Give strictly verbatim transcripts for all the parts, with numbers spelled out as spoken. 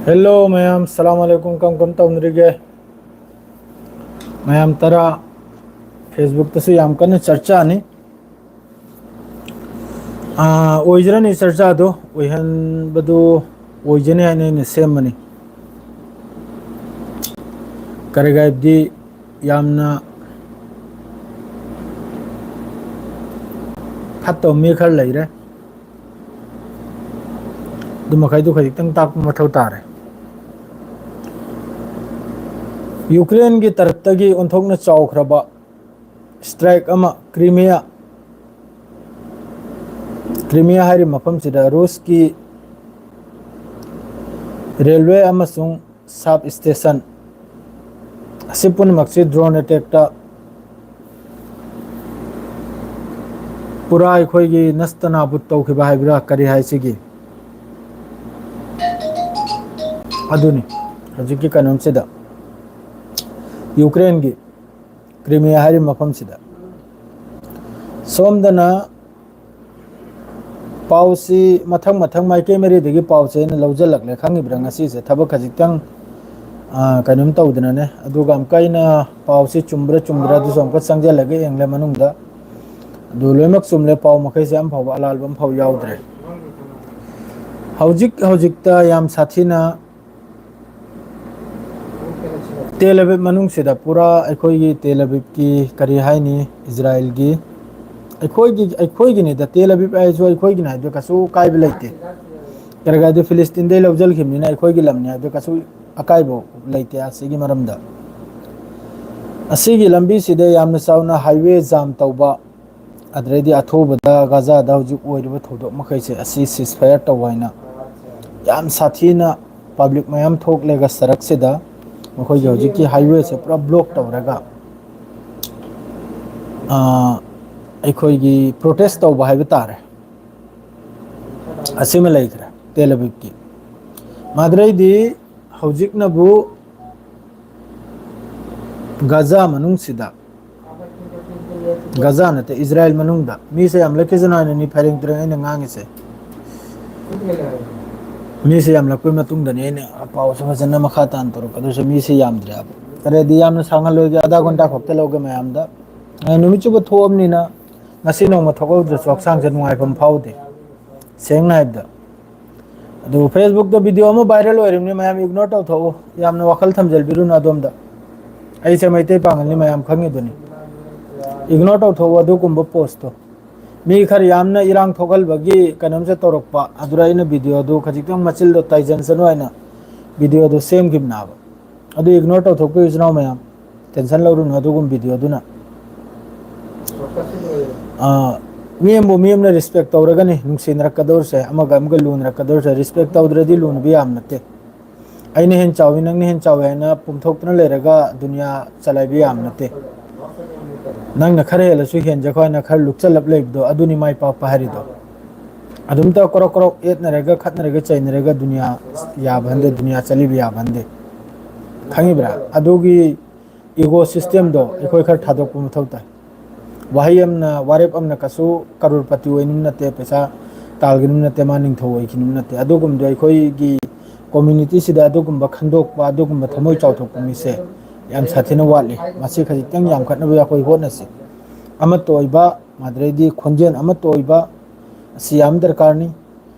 Hello ꯃꯌꯥꯝ, ꯁꯂꯥꯝ ꯑꯂꯩꯀꯨꯝ꯫ ꯀꯝ ꯀꯝ ꯇꯧꯅꯔꯤꯒꯦ? ꯃꯌꯥꯝ ꯇꯔꯥ, ꯐꯦꯁꯕꯨꯛꯇꯁꯨ ꯌꯥꯝ ꯀꯟꯅ ꯆꯔꯆꯥꯅꯤ꯫ ꯑꯥ, ꯑꯣꯏꯖꯔꯅꯤ, ꯆꯔꯆꯥꯗꯣ ꯑꯣꯏꯍꯟꯕꯗꯨ ꯑꯣꯏꯖꯅꯤ ꯍꯥꯏꯅ ꯑꯩꯅ ꯁꯦꯝꯕꯅꯤ꯫ ꯀꯔꯤꯒꯤꯅꯣ ꯍꯥꯏꯕꯗꯤ ꯌꯥꯝꯅ ꯐꯠꯇꯕ ꯃꯤ ꯈꯔ ꯂꯩꯔꯦ꯫ ꯑꯗꯨ ꯃꯈꯩꯗꯨ ꯈꯖꯤꯛꯇꯪ ꯇꯥꯛꯄ ꯃꯊꯧ ꯇꯥꯔꯦ꯫ ꯌꯨꯀ꯭ꯔꯦꯟꯒꯤ ꯇꯔꯞꯇꯒꯤ ꯑꯣꯟꯊꯣꯛꯅ ꯆꯥꯎꯈ꯭ꯔꯕ ꯁ꯭ꯇ꯭ꯔꯥꯏꯛ ꯑꯃ ꯀ꯭ꯔꯤꯃꯤꯌꯥ, ꯀ꯭ꯔꯤꯃꯤꯌꯥ ꯍꯥꯏꯔꯤꯕ ꯃꯐꯝꯁꯤꯗ ꯔꯨꯁꯀꯤ ꯔꯦꯜꯋꯦ ꯑꯃꯁꯨꯡ ꯁꯕ ꯁ꯭ꯇꯦꯁꯟ ꯑꯁꯤ ꯄꯨꯝꯅꯃꯛꯁꯤ ꯗ꯭ꯔꯣꯟ ꯑꯦꯇꯦꯛꯇ ꯄꯨꯔꯥ ꯑꯩꯈꯣꯏꯒꯤ ꯅꯁꯇ ꯅꯥꯕꯨꯠ ꯇꯧꯈꯤꯕ ꯍꯥꯏꯕ꯭ꯔꯥ, ꯀꯔꯤ ꯍꯥꯏꯁꯤꯒꯦ? ꯑꯗꯨꯅꯤ ꯍꯧꯖꯤꯛꯀꯤ ꯀꯩꯅꯣꯝꯁꯤꯗ, ꯌꯨꯀ꯭ꯔꯦꯟꯒꯤ ꯀ꯭ꯔꯤꯃꯤꯌꯥ ꯍꯥꯏꯔꯤꯕ ꯃꯐꯝꯁꯤꯗ꯫ ꯁꯣꯝꯗꯅ ꯄꯥꯎꯁꯤ ꯃꯊꯪ ꯃꯊꯪ ꯃꯥꯏꯀꯩ ꯃꯔꯤꯗꯒꯤ ꯄꯥꯎꯁꯦ ꯑꯩꯅ ꯂꯧꯁꯤꯜꯂꯛꯂꯦ, ꯈꯪꯉꯤꯕ꯭ꯔꯥ? ꯉꯁꯤꯁꯦ ꯊꯕꯛ ꯈꯖꯤꯛꯇꯪ, ꯑ, ꯀꯩꯅꯣꯝ ꯇꯧꯗꯅꯅꯦ꯫ ꯑꯗꯨꯒ ꯑꯃꯨꯛꯀ ꯑꯩꯅ ꯄꯥꯎꯁꯤ ꯆꯨꯝꯕ꯭ꯔꯥ ꯆꯨꯝꯗ꯭ꯔꯥ ꯑꯗꯨꯁꯨ ꯑꯃꯨꯛꯀ ꯆꯪꯁꯤꯜꯂꯒ ꯌꯦꯡꯂꯦ ꯃꯅꯨꯡꯗ꯫ ꯑꯗꯨ ꯂꯣꯏꯅꯃꯛ ꯆꯨꯝꯂꯦ, ꯄꯥꯎ ꯃꯈꯩꯁꯦ ꯑꯃꯐꯥꯎꯕ ꯑꯂꯥꯟꯕ ꯑꯃꯐꯥꯎ ꯌꯥꯎꯗ꯭ꯔꯦ꯫ ꯍꯧꯖꯤꯛ ꯍꯧꯖꯤꯛꯇ ꯌꯥꯝ ꯁꯥꯊꯤꯅ ꯇꯦꯜ ꯑꯕꯤꯕ ꯃꯅꯨꯡꯁꯤꯗ ꯄꯨꯔꯥ ꯑꯩꯈꯣꯏꯒꯤ ꯇꯦꯜ ꯑꯕꯤꯕꯀꯤ, ꯀꯔꯤ ꯍꯥꯏꯅꯤ, ꯏꯖꯔꯥꯏꯜꯒꯤ, ꯑꯩꯈꯣꯏꯒꯤ, ꯑꯩꯈꯣꯏꯒꯤꯅꯤꯗ꯫ ꯇꯦꯜ ꯑꯕꯤꯕ ꯍꯥꯏꯔꯁꯨ ꯑꯩꯈꯣꯏꯒꯤꯅꯤ ꯍꯥꯏꯕꯗ ꯀꯩꯁꯨ ꯀꯥꯏꯕ ꯂꯩꯇꯦ꯫ ꯀꯔꯤꯒꯤꯅꯣ ꯍꯥꯏꯗꯤ ꯐꯤꯂꯤꯁꯇꯤꯟꯗꯩ ꯂꯧꯁꯤꯟꯈꯤꯕꯅꯤꯅ ꯑꯩꯈꯣꯏꯒꯤ ꯂꯝꯅꯤ ꯍꯥꯏꯕꯗ ꯀꯩꯁꯨ ꯑꯀꯥꯏꯕ ꯂꯩꯇꯦ꯫ ꯑꯁꯤꯒꯤ ꯃꯔꯝꯗ, ꯑꯁꯤꯒꯤ ꯂꯝꯕꯤꯁꯤꯗ ꯌꯥꯝꯅ ꯆꯥꯎꯅ ꯍꯥꯏꯋꯦ ꯖꯥꯝ ꯇꯧꯕ, ꯑꯗꯨꯗꯩꯗꯤ ꯑꯊꯨꯕꯗ ꯒꯥꯖꯥꯗ ꯍꯧꯖꯤꯛ ꯑꯣꯏꯔꯤꯕ ꯊꯧꯗꯣꯛ ꯃꯈꯩꯁꯦ ꯑꯁꯤ ꯁꯤꯁꯐꯥꯌꯔ ꯇꯧꯕ ꯍꯥꯏꯅ ꯌꯥꯝ ꯁꯥꯊꯤꯅ ꯄꯕ꯭ꯂꯤꯛ ꯃꯌꯥꯝ ꯊꯣꯛꯂꯒ ꯁꯔꯛꯁꯤꯗ ꯃꯈꯣꯏꯒꯤ ꯍꯧꯖꯤꯛꯀꯤ ꯍꯥꯏꯋꯦꯁꯦ ꯄꯨꯔꯥ ꯕ꯭ꯂꯣꯛ ꯇꯧꯔꯒ, ꯑ, ꯑꯩꯈꯣꯏꯒꯤ ꯄ꯭ꯔꯣꯇꯦꯁ ꯇꯧꯕ ꯍꯥꯏꯕ ꯇꯥꯔꯦ꯫ ꯑꯁꯤꯃ ꯂꯩꯈ꯭ꯔꯦ ꯇꯦꯜ ꯑꯕꯤꯕꯀꯤ꯫ ꯃꯗꯨꯗꯩꯗꯤ ꯍꯧꯖꯤꯛꯅꯕꯨ ꯒꯥꯖꯥ ꯃꯅꯨꯡꯁꯤꯗ, ꯒꯥꯖꯥ ꯅꯠꯇꯦ, ꯏꯖꯔꯥꯏꯜ ꯃꯅꯨꯡꯗ ꯃꯤꯁꯦ ꯌꯥꯝ ꯂꯩꯈꯤꯁꯅꯨ ꯍꯥꯏꯅꯅꯤ ꯐꯩꯔꯦꯡ ꯇꯨꯔꯦꯡ ꯑꯩꯅ ꯉꯥꯡꯉꯤꯁꯦ꯫ ꯃꯤꯁꯦ ꯌꯥꯝꯂꯛꯄꯒꯤ ꯃꯇꯨꯡꯗꯅꯤ ꯑꯩꯅ ꯄꯥꯎꯁꯦ ꯐꯖꯅ ꯃꯈꯥ ꯇꯥꯅ ꯇꯧꯔꯛꯀꯗꯣꯏꯁꯦ꯫ ꯃꯤꯁꯦ ꯌꯥꯝꯗ꯭ꯔꯦꯕ꯫ ꯀꯔꯤꯗꯤ ꯌꯥꯝꯅ ꯁꯥꯡꯍꯜꯂꯣꯏꯒꯦ, ꯑꯙꯥ ꯘꯟꯇꯥ ꯈꯛꯇ ꯂꯧꯒꯦ ꯃꯌꯥꯝꯗ꯫ ꯑ, ꯅꯨꯃꯤꯠ ꯆꯨꯞꯄ ꯊꯣꯛꯑꯕꯅꯤꯅ ꯉꯁꯤ ꯅꯣꯡꯃ ꯊꯣꯛꯍꯧꯗ꯭ꯔꯁꯨ ꯍꯛꯆꯥꯡꯁꯦ ꯅꯨꯡꯉꯥꯏꯐꯝ ꯐꯥꯎꯗꯦ, ꯁꯦꯡꯅ ꯍꯥꯏꯕꯗ꯫ ꯑꯗꯨ Facebook ꯇ video ꯑꯃ viral ꯑꯣꯏꯔꯤꯕꯅꯤ, ꯃꯌꯥꯝ ignore ꯇꯧꯊꯣꯛꯎ, ꯌꯥꯝꯅ ꯋꯥꯈꯜ ꯊꯝꯖꯤꯜꯕꯤꯔꯨꯅꯨ ꯑꯗꯣꯝꯗ꯫ ꯑꯩꯁꯦ ꯃꯩꯇꯩ ꯄꯥꯉꯜꯅꯤ, ꯃꯌꯥꯝ ꯈꯪꯉꯤꯗꯨꯅꯤ꯫ Ignore ꯇꯧꯊꯣꯛꯎ ꯑꯗꯨꯒꯨꯝꯕ post ꯇꯣ꯫ ꯃꯤ ꯈꯔ ꯌꯥꯝꯅ ꯏꯔꯥꯡ ꯊꯣꯛꯍꯜꯕꯒꯤ ꯀꯩꯅꯣꯝꯁꯦ ꯇꯧꯔꯛꯄ, ꯑꯗꯨꯗ ꯑꯩꯅ video ꯗꯨ ꯈꯖꯤꯛꯇꯪ ꯃꯆꯤꯟꯗꯣ ꯇꯥꯏꯖꯟꯁꯅꯨ ꯍꯥꯏꯅ video ꯗꯨ ꯁꯦꯝꯈꯤꯕꯅꯦꯕ꯫ ꯑꯗꯨ ignore ꯇꯧꯊꯣꯛꯄꯤꯌꯨ ꯏꯆꯤꯟ ꯏꯅꯥꯎ ꯃꯌꯥꯝ, tension ꯂꯧꯔꯨꯅꯨ ꯑꯗꯨꯒꯨꯝꯕ video ꯗꯨꯅ꯫ ꯑꯥ, ꯃꯤ ꯑꯃꯕꯨ ꯃꯤ ꯑꯃꯅ respect ꯇꯧꯔꯒꯅꯤ ꯅꯨꯡꯁꯤꯅꯔꯛꯀꯗꯧꯔꯤꯁꯦ, ꯑꯃꯒ ꯑꯃꯒ ꯂꯨꯅꯔꯛꯀꯗꯧꯔꯤꯁꯦ꯫ Respect ꯇꯧꯗ꯭ꯔꯗꯤ ꯂꯨꯅꯕ ꯌꯥꯝ ꯅꯠꯇꯦ꯫ ꯑꯩꯅ ꯍꯦꯟꯅ ꯆꯥꯎꯏ, ꯅꯪꯅ ꯍꯦꯟꯅ ꯆꯥꯎꯏ ꯍꯥꯏꯅ ꯄꯨꯝꯊꯣꯛꯇꯨꯅ ꯂꯩꯔꯒ ꯗꯨꯅꯤꯌꯥ ꯆꯂꯥꯏꯕ ꯌꯥꯕ ꯅꯠꯇꯦ꯫ ꯅꯪꯅ ꯈꯔ ꯍꯦꯜꯂꯁꯨ ꯍꯦꯟꯖꯈꯣ ꯍꯥꯏꯅ ꯈꯔ ꯂꯨꯞꯆꯜꯂꯞ ꯂꯩꯕꯗꯣ, ꯑꯗꯨꯅꯤ ꯃꯥꯏ ꯄꯥꯛꯄ ꯍꯥꯏꯔꯤꯗꯣ꯫ ꯑꯗꯨꯝꯇ ꯀ꯭ꯔꯣꯛ ꯀ꯭ꯔꯣꯛ ꯌꯦꯠꯅꯔꯒ, ꯈꯠꯅꯔꯒ, ꯆꯩꯅꯔꯒ ꯗꯨꯅꯤꯌꯥ ꯌꯥꯕ ꯍꯟꯗꯦ, ꯗꯨꯅꯤꯌꯥ ꯆꯠꯂꯤꯕ ꯌꯥꯕ ꯍꯟꯗꯦ꯫ ꯈꯪꯉꯤꯕ꯭ꯔꯥ? ꯑꯗꯨꯒꯤ ego system ꯗꯣ ꯑꯩꯈꯣꯏ ꯈꯔ ꯊꯥꯗꯣꯛꯄ ꯃꯊꯧ ꯇꯥꯏ꯫ ꯋꯥꯍꯩ ꯑꯃꯅ, ꯋꯥꯔꯦꯞ ꯑꯃꯅ ꯀꯩꯁꯨ ꯀꯔꯣꯔꯄꯇꯤ ꯑꯣꯏꯅꯤꯡꯕ ꯅꯠꯇꯦ, ꯄꯩꯁꯥ ꯇꯥꯜꯒꯅꯤꯡꯕ ꯅꯠꯇꯦ, ꯃꯥ ꯅꯤꯡꯊꯧ ꯑꯣꯏꯈꯤꯅꯤꯡꯕ ꯅꯠꯇꯦ꯫ ꯑꯗꯨꯒꯨꯝꯕꯗꯣ ꯑꯩꯈꯣꯏꯒꯤ community ꯁꯤꯗ ꯑꯗꯨꯒꯨꯝꯕ ꯈꯟꯗꯣꯛꯄ, ꯑꯗꯨꯒꯨꯝꯕ ꯊꯃꯣꯏ ꯆꯥꯎꯊꯣꯛꯄ ꯃꯤꯁꯦ ꯌꯥꯝ ꯁꯥꯊꯤꯅ ꯋꯥꯠꯂꯤ꯫ ꯃꯁꯤ ꯈꯖꯤꯛꯇꯪ ꯌꯥꯝꯈꯠꯅꯕ ꯑꯩꯈꯣꯏ ꯍꯣꯠꯅꯁꯤ꯫ ꯑꯃꯠꯇ ꯑꯣꯏꯕ, ꯑꯗꯨꯗꯩꯗꯤ ꯈꯣꯟꯖꯦꯜ ꯑꯃꯠꯇ ꯑꯣꯏꯕ, ꯑꯁꯤ ꯌꯥꯝ ꯗꯔꯀꯥꯔꯅꯤ꯫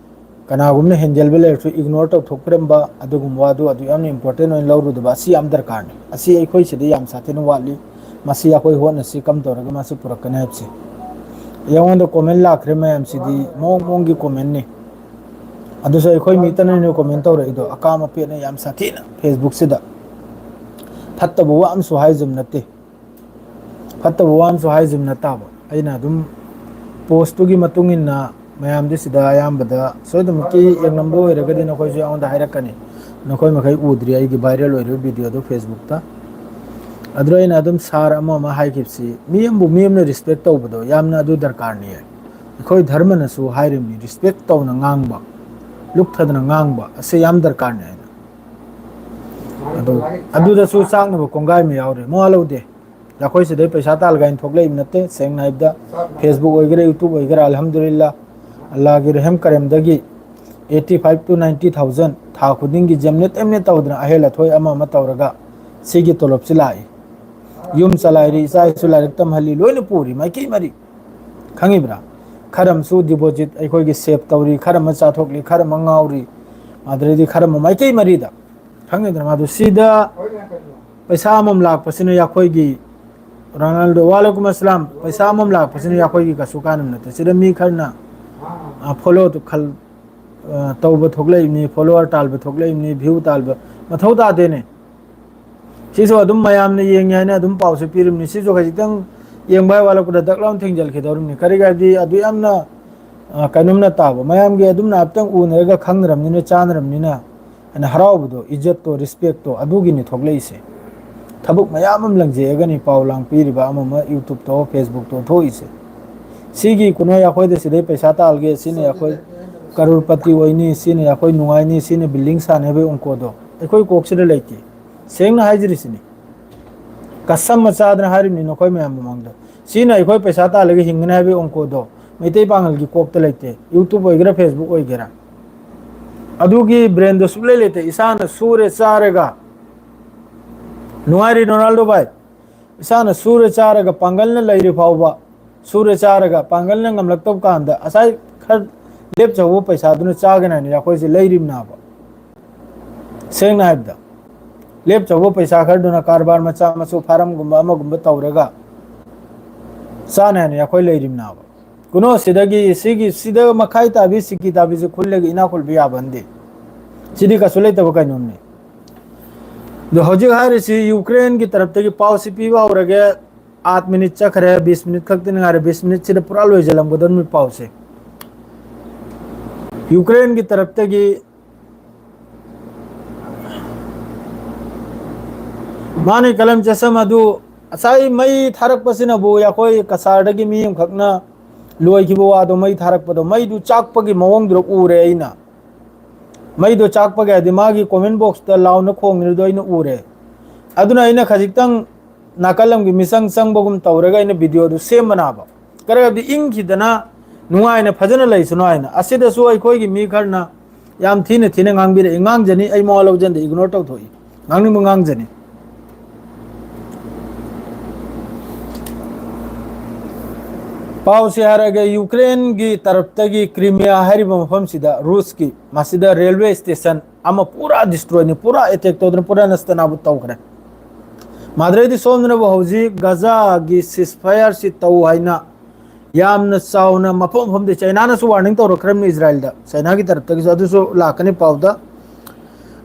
ꯀꯅꯥꯒꯨꯝꯕꯅ ꯍꯦꯟꯖꯦꯜꯕ ꯂꯩꯔꯁꯨ ignore ꯇꯧꯊꯣꯛꯄꯤꯔꯝꯕ, ꯑꯗꯨꯒꯨꯝꯕ ꯋꯥꯗꯨ ꯑꯗꯨ ꯌꯥꯝꯅ important ꯑꯣꯏꯅ ꯂꯧꯔꯨꯗꯕ, ꯑꯁꯤ ꯌꯥꯝ ꯗꯔꯀꯥꯔꯅꯤ꯫ ꯑꯁꯤ ꯑꯩꯈꯣꯏ ꯁꯤꯗ ꯌꯥꯝ ꯁꯥꯊꯤꯅ ꯋꯥꯠꯂꯤ꯫ ꯃꯁꯤ ꯑꯩꯈꯣꯏ ꯍꯣꯠꯅꯁꯤ, ꯀꯝ ꯇꯧꯔꯒ ꯃꯁꯤ ꯄꯨꯔꯛꯀꯅꯤ ꯍꯥꯏꯕꯁꯤ꯫ ꯑꯩꯉꯣꯟꯗ comment ꯂꯥꯛꯈ꯭ꯔꯦ ꯃꯌꯥꯝꯁꯤꯗꯤ ꯃꯑꯣꯡ ꯃꯑꯣꯡꯒꯤ comment ꯅꯤ꯫ ꯑꯗꯨꯁꯨ ꯑꯩꯈꯣꯏ ꯃꯤ ꯇꯅꯅ comment ꯇꯧꯔꯛꯏꯗꯣ, ꯑꯀꯥꯝ ꯑꯄꯦꯠꯅ ꯌꯥꯝ ꯁꯥꯊꯤꯅ Facebook ꯁꯤꯗ꯫ ꯐꯠꯇꯕ ꯋꯥ ꯑꯃꯁꯨ ꯍꯥꯏꯖꯕ ꯅꯠꯇꯦ꯫ ꯐꯠꯇꯕ ꯋꯥ ꯑꯃꯁꯨ ꯍꯥꯏꯖꯕ ꯅꯠꯇꯕ꯫ ꯑꯩꯅ ꯑꯗꯨꯝ post ꯇꯨꯒꯤ ꯃꯇꯨꯡ ꯏꯟꯅ ꯃꯌꯥꯝꯗꯤ ꯁꯤꯗ ꯑꯌꯥꯝꯕꯗ ꯁꯣꯏꯗꯅꯃꯛꯀꯤ ꯌꯦꯡꯂꯝꯕ ꯑꯣꯏꯔꯒꯗꯤ ꯅꯈꯣꯏꯁꯨ ꯑꯩꯉꯣꯟꯗ ꯍꯥꯏꯔꯛꯀꯅꯤ꯫ ꯅꯈꯣꯏ ꯃꯈꯩ ꯎꯗ꯭ꯔꯤ ꯑꯩꯒꯤ viral ꯑꯣꯏꯔꯤꯕ video ꯗꯨ Facebook ꯇ꯫ ꯑꯗꯨꯗ ꯑꯩꯅ ꯑꯗꯨꯝ sir ꯑꯃ ꯑꯃ ꯍꯥꯏꯈꯤꯕꯁꯤ, ꯃꯤ ꯑꯃꯕꯨ ꯃꯤ ꯑꯃꯅ respect ꯇꯧꯕꯗꯣ ꯌꯥꯝꯅ ꯑꯗꯨ ꯗꯔꯀꯥꯔꯅꯤ꯫ ꯑꯩꯈꯣꯏ ꯙꯔꯃꯅꯁꯨ ꯍꯥꯏꯔꯤꯕꯅꯤ, respect ꯇꯧꯅ ꯉꯥꯡꯕ, ꯂꯨꯞꯊꯗꯅ ꯉꯥꯡꯕ ꯑꯁꯤ ꯌꯥꯝ ꯗꯔꯀꯥꯔꯅꯤ ꯍꯥꯏꯅ꯫ ꯑꯗꯨ, ꯑꯗꯨꯗꯁꯨ ꯆꯥꯛꯅꯕ ꯀꯣꯡꯒꯥꯏ ꯑꯃ ꯌꯥꯎꯔꯤ, ꯃꯋꯥ ꯂꯧꯗꯦ꯫ ꯑꯩꯈꯣꯏ ꯁꯤꯗꯩ ꯄꯩꯁꯥ ꯇꯥꯜꯂꯒ ꯍꯥꯏꯅ ꯊꯣꯛꯂꯛꯏꯕ ꯅꯠꯇꯦ꯫ ꯁꯦꯡꯅ ꯍꯥꯏꯕꯗ, Facebook ꯑꯣꯏꯒꯦꯔꯥ, YouTube ꯑꯣꯏꯒꯦꯔꯥ, ꯑꯜꯍꯝꯗꯨꯂꯤꯜꯂꯥ, ꯑꯜꯂꯥꯒꯤ ꯔꯦꯍꯝ ꯀꯔꯦꯝꯗꯒꯤ eighty five to ninety thousand ꯊꯥ ꯈꯨꯗꯤꯡꯒꯤ ꯖꯦꯝꯅꯦꯠ ꯑꯦꯝꯅꯦꯠ ꯇꯧꯗꯅ ꯑꯍꯦꯜ ꯑꯊꯣꯏ ꯑꯃ ꯑꯃ ꯇꯧꯔꯒ ꯁꯤꯒꯤ ꯇꯣꯂꯣꯞꯁꯤ ꯂꯥꯛꯏ꯫ ꯌꯨꯝ ꯆꯂꯥꯏꯔꯤ, ꯏꯆꯥ ꯏꯁꯨ ꯂꯥꯏꯔꯤꯛ ꯇꯝꯍꯜꯂꯤ, ꯂꯣꯏꯅ ꯄꯨꯔꯤ ꯃꯥꯏꯀꯩ ꯃꯔꯤ꯫ ꯈꯪꯉꯤꯕ꯭ꯔꯥ? ꯈꯔ ꯑꯃꯁꯨ ꯗꯤꯄꯣꯖꯤꯠ ꯑꯩꯈꯣꯏꯒꯤ ꯁꯦꯞ ꯇꯧꯔꯤ, ꯈꯔ ꯑꯃ ꯆꯥꯊꯣꯛꯂꯤ, ꯈꯔ ꯑꯃ ꯉꯥꯎꯔꯤ, ꯑꯗꯨꯗꯩꯗꯤ ꯈꯔ ꯑꯃ ꯃꯥꯏꯀꯩ ꯃꯔꯤꯗ꯫ ꯈꯪꯉꯤꯗꯅ ꯃꯥꯗꯨ ꯁꯤꯗ ꯄꯩꯁꯥ ꯑꯃꯃꯝ ꯂꯥꯛꯄꯁꯤꯅ ꯑꯩꯈꯣꯏꯒꯤ ꯔꯣꯅꯥꯜꯗꯣ, ꯋꯥꯂꯦꯀꯨꯝ ꯑꯁꯂꯥꯝ, ꯄꯩꯁꯥ ꯑꯃꯃꯝ ꯂꯥꯛꯄꯁꯤꯅ ꯑꯩꯈꯣꯏꯒꯤ ꯀꯩꯁꯨ ꯀꯥꯟꯅꯕ ꯅꯠꯇꯦ꯫ ꯁꯤꯗ ꯃꯤ ꯈꯔꯅ ꯐꯣꯂꯣ ꯇꯧꯕ ꯊꯣꯛꯂꯛꯏꯕꯅꯤ, ꯐꯣꯂꯣꯋꯔ ꯇꯥꯜꯕ ꯊꯣꯛꯂꯛꯏꯕꯅꯤ, ꯚ꯭ꯌꯨ ꯇꯥꯜꯕ ꯃꯊꯧ ꯇꯥꯗꯦꯅꯦ꯫ ꯁꯤꯁꯨ ꯑꯗꯨꯝ ꯃꯌꯥꯝꯅ ꯌꯦꯡꯉꯦ ꯍꯥꯏꯅ ꯑꯗꯨꯝ ꯄꯥꯎꯁꯦ ꯄꯤꯔꯤꯕꯅꯤ꯫ ꯁꯤꯁꯨ ꯈꯖꯤꯛꯇꯪ ꯌꯦꯡꯕ ꯍꯥꯏ ꯋꯥꯠꯂꯛꯄꯗ ꯗꯛ ꯂꯥꯎꯅ ꯊꯤꯡꯖꯤꯜꯈꯤꯗꯧꯔꯤꯕꯅꯤ꯫ ꯀꯔꯤꯒꯤ ꯍꯥꯏꯗꯤ ꯑꯗꯨ ꯌꯥꯝꯅ, ꯑ, ꯀꯩꯅꯣꯝꯅ ꯇꯥꯕ꯫ ꯃꯌꯥꯝꯒꯤ ꯑꯗꯨꯝꯅ ꯍꯥꯏꯐꯦꯠꯇꯪ ꯎꯅꯔꯒ ꯈꯪꯅꯔꯕꯅꯤꯅ, ꯆꯥꯅꯔꯕꯅꯤꯅ ꯍꯥꯏꯅ ꯍꯔꯥꯎꯕꯗꯣ, ꯏꯖꯠꯇꯣ, ꯔꯦꯁꯄꯦꯛꯇꯣ ꯑꯗꯨꯒꯤꯅꯤ ꯊꯣꯛꯂꯛꯏꯁꯦ꯫ ꯊꯕꯛ ꯃꯌꯥꯝ ꯑꯃ ꯂꯪꯖꯩꯑꯒꯅꯤ ꯄꯥꯎ ꯂꯥꯡ ꯄꯤꯔꯤꯕ ꯑꯃ ꯑꯃ YouTubeꯇꯣ, Facebookꯇꯣ ꯊꯣꯛꯏꯁꯦ꯫ ꯁꯤꯒꯤ ꯀꯨꯅꯣꯏ ꯑꯩꯈꯣꯏꯗ ꯁꯤꯗꯩ ꯄꯩꯁꯥ ꯇꯥꯜꯒꯦ, ꯁꯤꯅ ꯑꯩꯈꯣꯏ ꯀꯔꯣꯔꯄꯇꯤ ꯑꯣꯏꯅꯤ, ꯁꯤꯅ ꯑꯩꯈꯣꯏ ꯅꯨꯡꯉꯥꯏꯅꯤ, ꯁꯤꯅ building ꯁꯥꯟꯅꯕꯒꯤ ꯑꯣꯡꯀꯣꯗꯣ ꯑꯩꯈꯣꯏ ꯀꯣꯛꯁꯤꯗ ꯂꯩꯇꯦ꯫ ꯁꯦꯡꯅ ꯍꯥꯏꯖꯔꯤꯁꯤꯅꯤ, ꯀꯁꯝ ꯃꯆꯥꯗꯅ ꯍꯥꯏꯔꯤꯕꯅꯤ ꯅꯈꯣꯏ ꯃꯌꯥꯝ ꯃꯃꯥꯡꯗ꯫ ꯁꯤꯅ ꯑꯩꯈꯣꯏ ꯄꯩꯁꯥ ꯇꯥꯜꯂꯒ ꯍꯤꯡꯒꯅꯤ ꯍꯥꯏꯕꯒꯤ ꯑꯣꯡꯀꯣꯗꯣ ꯃꯩꯇꯩ ꯄꯥꯉꯜꯒꯤ ꯀꯣꯛꯇ ꯂꯩꯇꯦ꯫ YouTube ꯑꯣꯏꯒꯦꯔꯥ, Facebook ꯑꯣꯏꯒꯦꯔꯥ, ꯑꯗꯨꯒꯤ brainꯗꯣ ꯁꯨꯛꯂꯩ ꯂꯩꯇꯦ꯫ ꯏꯁꯥꯅ ꯁꯨꯔꯦ ꯆꯥꯔꯒ ꯅꯨꯡꯉꯥꯏꯔꯤ ꯔꯣꯅꯥꯜꯗꯣ ꯚꯥꯏ꯫ ꯏꯁꯥꯅ ꯁꯨꯔ ꯆꯥꯔꯒ ꯄꯥꯡꯒꯜꯅ ꯂꯩꯔꯤ ꯐꯥꯎꯕ, ꯁꯨꯔ ꯆꯥꯔꯒ ꯄꯥꯡꯒꯜꯅ ꯉꯝꯂꯛꯇꯕ ꯀꯥꯟꯗ ꯉꯁꯥꯏ ꯈꯔ ꯂꯦꯞꯆꯍꯧꯕ ꯄꯩꯁꯥꯗꯨꯅ ꯆꯥꯒꯅꯤ ꯍꯥꯏꯅ ꯑꯩꯈꯣꯏꯁꯦ ꯂꯩꯔꯤꯕꯅꯦꯕ꯫ ꯁꯦꯡꯅ ꯍꯥꯏꯕꯗ, ꯂꯦꯞꯆꯍꯧꯕ ꯄꯩꯁꯥ ꯈꯔꯗꯨꯅ ꯀꯔꯕꯥꯔ ꯃꯆꯥ ꯃꯁꯨ, ꯐꯥꯔꯝꯒꯨꯝꯕ ꯑꯃꯒꯨꯝꯕ ꯇꯧꯔꯒ ꯆꯥꯅ ꯍꯥꯏꯅ ꯑꯩꯈꯣꯏ ꯂꯩꯔꯤꯕꯅꯦꯕ꯫ ꯀꯩꯅꯣ ꯁꯤꯗꯒꯤ, ꯁꯤꯒꯤ, ꯁꯤꯗ ꯃꯈꯥꯏ ꯇꯥꯕꯤ, ꯁꯤꯀꯤ ꯇꯥꯕꯤꯁꯦ ꯈꯨꯜꯂꯒ ꯏꯅꯥꯛ ꯈꯨꯜꯕ ꯌꯥꯕ ꯅꯠꯇꯦ꯫ ꯁꯤꯗꯤ ꯀꯩꯁꯨ ꯂꯩꯇꯕ ꯀꯩꯅꯣꯝꯅꯤ꯫ ꯑꯗꯣ ꯍꯧꯖꯤꯛ ꯍꯥꯏꯔꯤꯁꯤ ꯌꯨꯀ꯭ꯔꯦꯟꯒꯤ ꯇꯔꯞꯇꯒꯤ ꯄꯥꯎꯁꯤ ꯄꯤꯕ ꯍꯧꯔꯒꯦ꯫ ꯑꯥꯠ ꯃꯤꯅꯤꯠ ꯆꯠꯈ꯭ꯔꯦ, ꯕꯤꯁ ꯃꯤꯅꯤꯠ ꯈꯛꯇꯅꯤ ꯉꯥꯏꯔꯦ, ꯕꯤꯁ ꯃꯤꯅꯤꯠꯁꯤꯗ ꯄꯨꯔꯥ ꯂꯣꯏꯁꯤꯜꯂꯝꯒꯗꯧꯔꯤꯕꯅꯤ ꯄꯥꯎꯁꯦ꯫ ꯌꯨꯀ꯭ꯔꯦꯟꯒꯤ ꯇꯔꯞꯇꯒꯤ ꯃꯥꯅꯤ ꯀꯂꯝ ꯆꯁꯝ ꯑꯗꯨ ꯉꯁꯥꯏ ꯃꯩ ꯊꯥꯔꯛꯄꯁꯤꯅꯕꯨ ꯑꯩꯈꯣꯏ ꯀꯁꯥꯔꯗꯒꯤ ꯃꯤ ꯑꯃꯈꯛꯅ ꯂꯣꯏꯈꯤꯕ ꯋꯥꯗꯣ, ꯃꯩ ꯊꯥꯔꯛꯄꯗꯣ, ꯃꯩꯗꯨ ꯆꯥꯛꯄꯒꯤ ꯃꯑꯣꯡꯗꯨꯗ ꯎꯔꯦ ꯑꯩꯅ꯫ ꯃꯩꯗꯣ ꯆꯥꯛꯄꯒꯤ ꯍꯥꯏꯗꯤ ꯃꯥꯒꯤ comment boxꯇ ꯂꯥꯎꯅ ꯈꯣꯡꯉꯤꯗꯣ ꯑꯩꯅ ꯎꯔꯦ꯫ ꯑꯗꯨꯅ ꯑꯩꯅ ꯈꯖꯤꯛꯇꯪ ꯅꯥꯀꯜ ꯑꯃꯒꯤ ꯃꯤꯆꯪ ꯆꯪꯕꯒꯨꯝ ꯇꯧꯔꯒ ꯑꯩꯅ videoꯗꯨ ꯁꯦꯝꯕꯅꯦꯕ꯫ ꯀꯔꯤ ꯍꯥꯏꯕꯗꯤ ꯏꯪꯈꯤꯗꯅ ꯅꯨꯡꯉꯥꯏꯅ ꯐꯖꯅ ꯂꯩꯁꯅꯨ ꯍꯥꯏꯅ꯫ ꯑꯁꯤꯗꯁꯨ ꯑꯩꯈꯣꯏꯒꯤ ꯃꯤ ꯈꯔꯅ ꯌꯥꯝ ꯊꯤꯅ ꯊꯤꯅ ꯉꯥꯡꯕꯤꯔꯛꯏ꯫ ꯉꯥꯡꯖꯅꯤ, ꯑꯩ ꯃꯋꯥ ꯂꯧꯖꯗꯦ, ꯏꯒꯅꯣꯔ ꯇꯧꯊꯣꯛꯏ꯫ ꯉꯥꯡꯅꯤꯡꯕ ꯉꯥꯡꯖꯅꯤ꯫ ꯄꯥꯎꯁꯦ ꯍꯥꯏꯔꯒ ꯌꯨꯀ꯭ꯔꯦꯟꯒꯤ ꯇꯔꯞꯇꯒꯤ ꯀ꯭ꯔꯤꯃꯤꯌꯥ ꯍꯥꯏꯔꯤꯕ ꯃꯐꯝꯁꯤꯗ ꯔꯨꯁꯀꯤ ꯃꯁꯤꯗ ꯔꯦꯜꯋꯦ ꯁ꯭ꯇꯦꯁꯟ ꯑꯃ ꯄꯨꯔꯥ ꯗꯤꯁꯇ꯭ꯔꯣꯏꯅꯤ, ꯄꯨꯔꯥ ꯑꯦꯇꯦꯛ ꯇꯧꯗꯅ ꯄꯨꯔꯥ ꯅꯁꯇꯅꯥꯕꯨ ꯇꯧꯈ꯭ꯔꯦ꯫ ꯃꯥꯗ꯭ꯔꯩꯗꯤ ꯁꯣꯝꯗꯅꯕꯨ ꯍꯧꯖꯤꯛ ꯒꯖꯥꯒꯤ ꯁꯤꯁꯐꯥꯌꯔꯁꯤ ꯇꯧ ꯍꯥꯏꯅ ꯌꯥꯝꯅ ꯆꯥꯎꯅ ꯃꯐꯝ ꯃꯐꯝꯗ ꯆꯩꯅꯥꯅꯁꯨ ꯋꯥꯔꯅꯤꯡ ꯇꯧꯔꯛꯈ꯭ꯔꯕꯅꯤ ꯏꯁꯔꯥꯏꯜꯗ, ꯆꯩꯅꯥꯒꯤ ꯇꯔꯞꯇꯒꯤꯁꯨ ꯑꯗꯨꯁꯨ ꯂꯥꯛꯀꯅꯤ ꯄꯥꯎꯗ꯫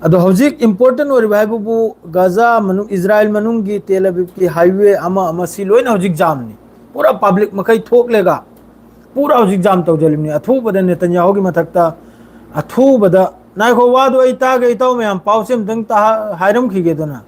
ꯑꯗꯣ ꯍꯧꯖꯤꯛ ꯏꯝꯄꯣꯔꯇꯦꯟ ꯑꯣꯏꯔꯤꯕ ꯍꯥꯏꯕꯕꯨ ꯒꯖꯥ ꯃꯅꯨꯡ, ꯏꯁꯔꯥꯏꯜ ꯃꯅꯨꯡꯒꯤ ꯇꯦꯜ ꯑꯕꯤꯕꯀꯤ ꯍꯥꯏꯋꯦ ꯑꯃ ꯑꯃ ꯁꯤ ꯂꯣꯏꯅ ꯍꯧꯖꯤꯛ ꯖꯥꯝꯅꯤ꯫ ꯄꯨꯔꯥ ꯄꯕ꯭ꯂꯤꯛ ꯃꯈꯩ ꯊꯣꯛꯂꯒ ꯄꯨꯔꯥ ꯍꯧꯖꯤꯛ ꯖꯥꯝ ꯇꯧꯖꯜꯂꯤꯕꯅꯤ꯫ ꯑꯊꯨꯕꯗ ꯅꯦꯇꯟꯌꯥꯍꯨꯒꯤ ꯃꯊꯛꯇ ꯑꯊꯨꯕꯗ, ꯉꯥꯏꯈꯣ, ꯋꯥꯗꯣ ꯑꯩ ꯇꯥꯒꯦ ꯏꯇꯥꯎ ꯃꯌꯥꯝ, ꯄꯥꯎꯁꯦ ꯑꯃꯨꯛꯇꯪ ꯇꯥ-, ꯍꯥꯏꯔꯝꯈꯤꯒꯦꯗꯅ꯫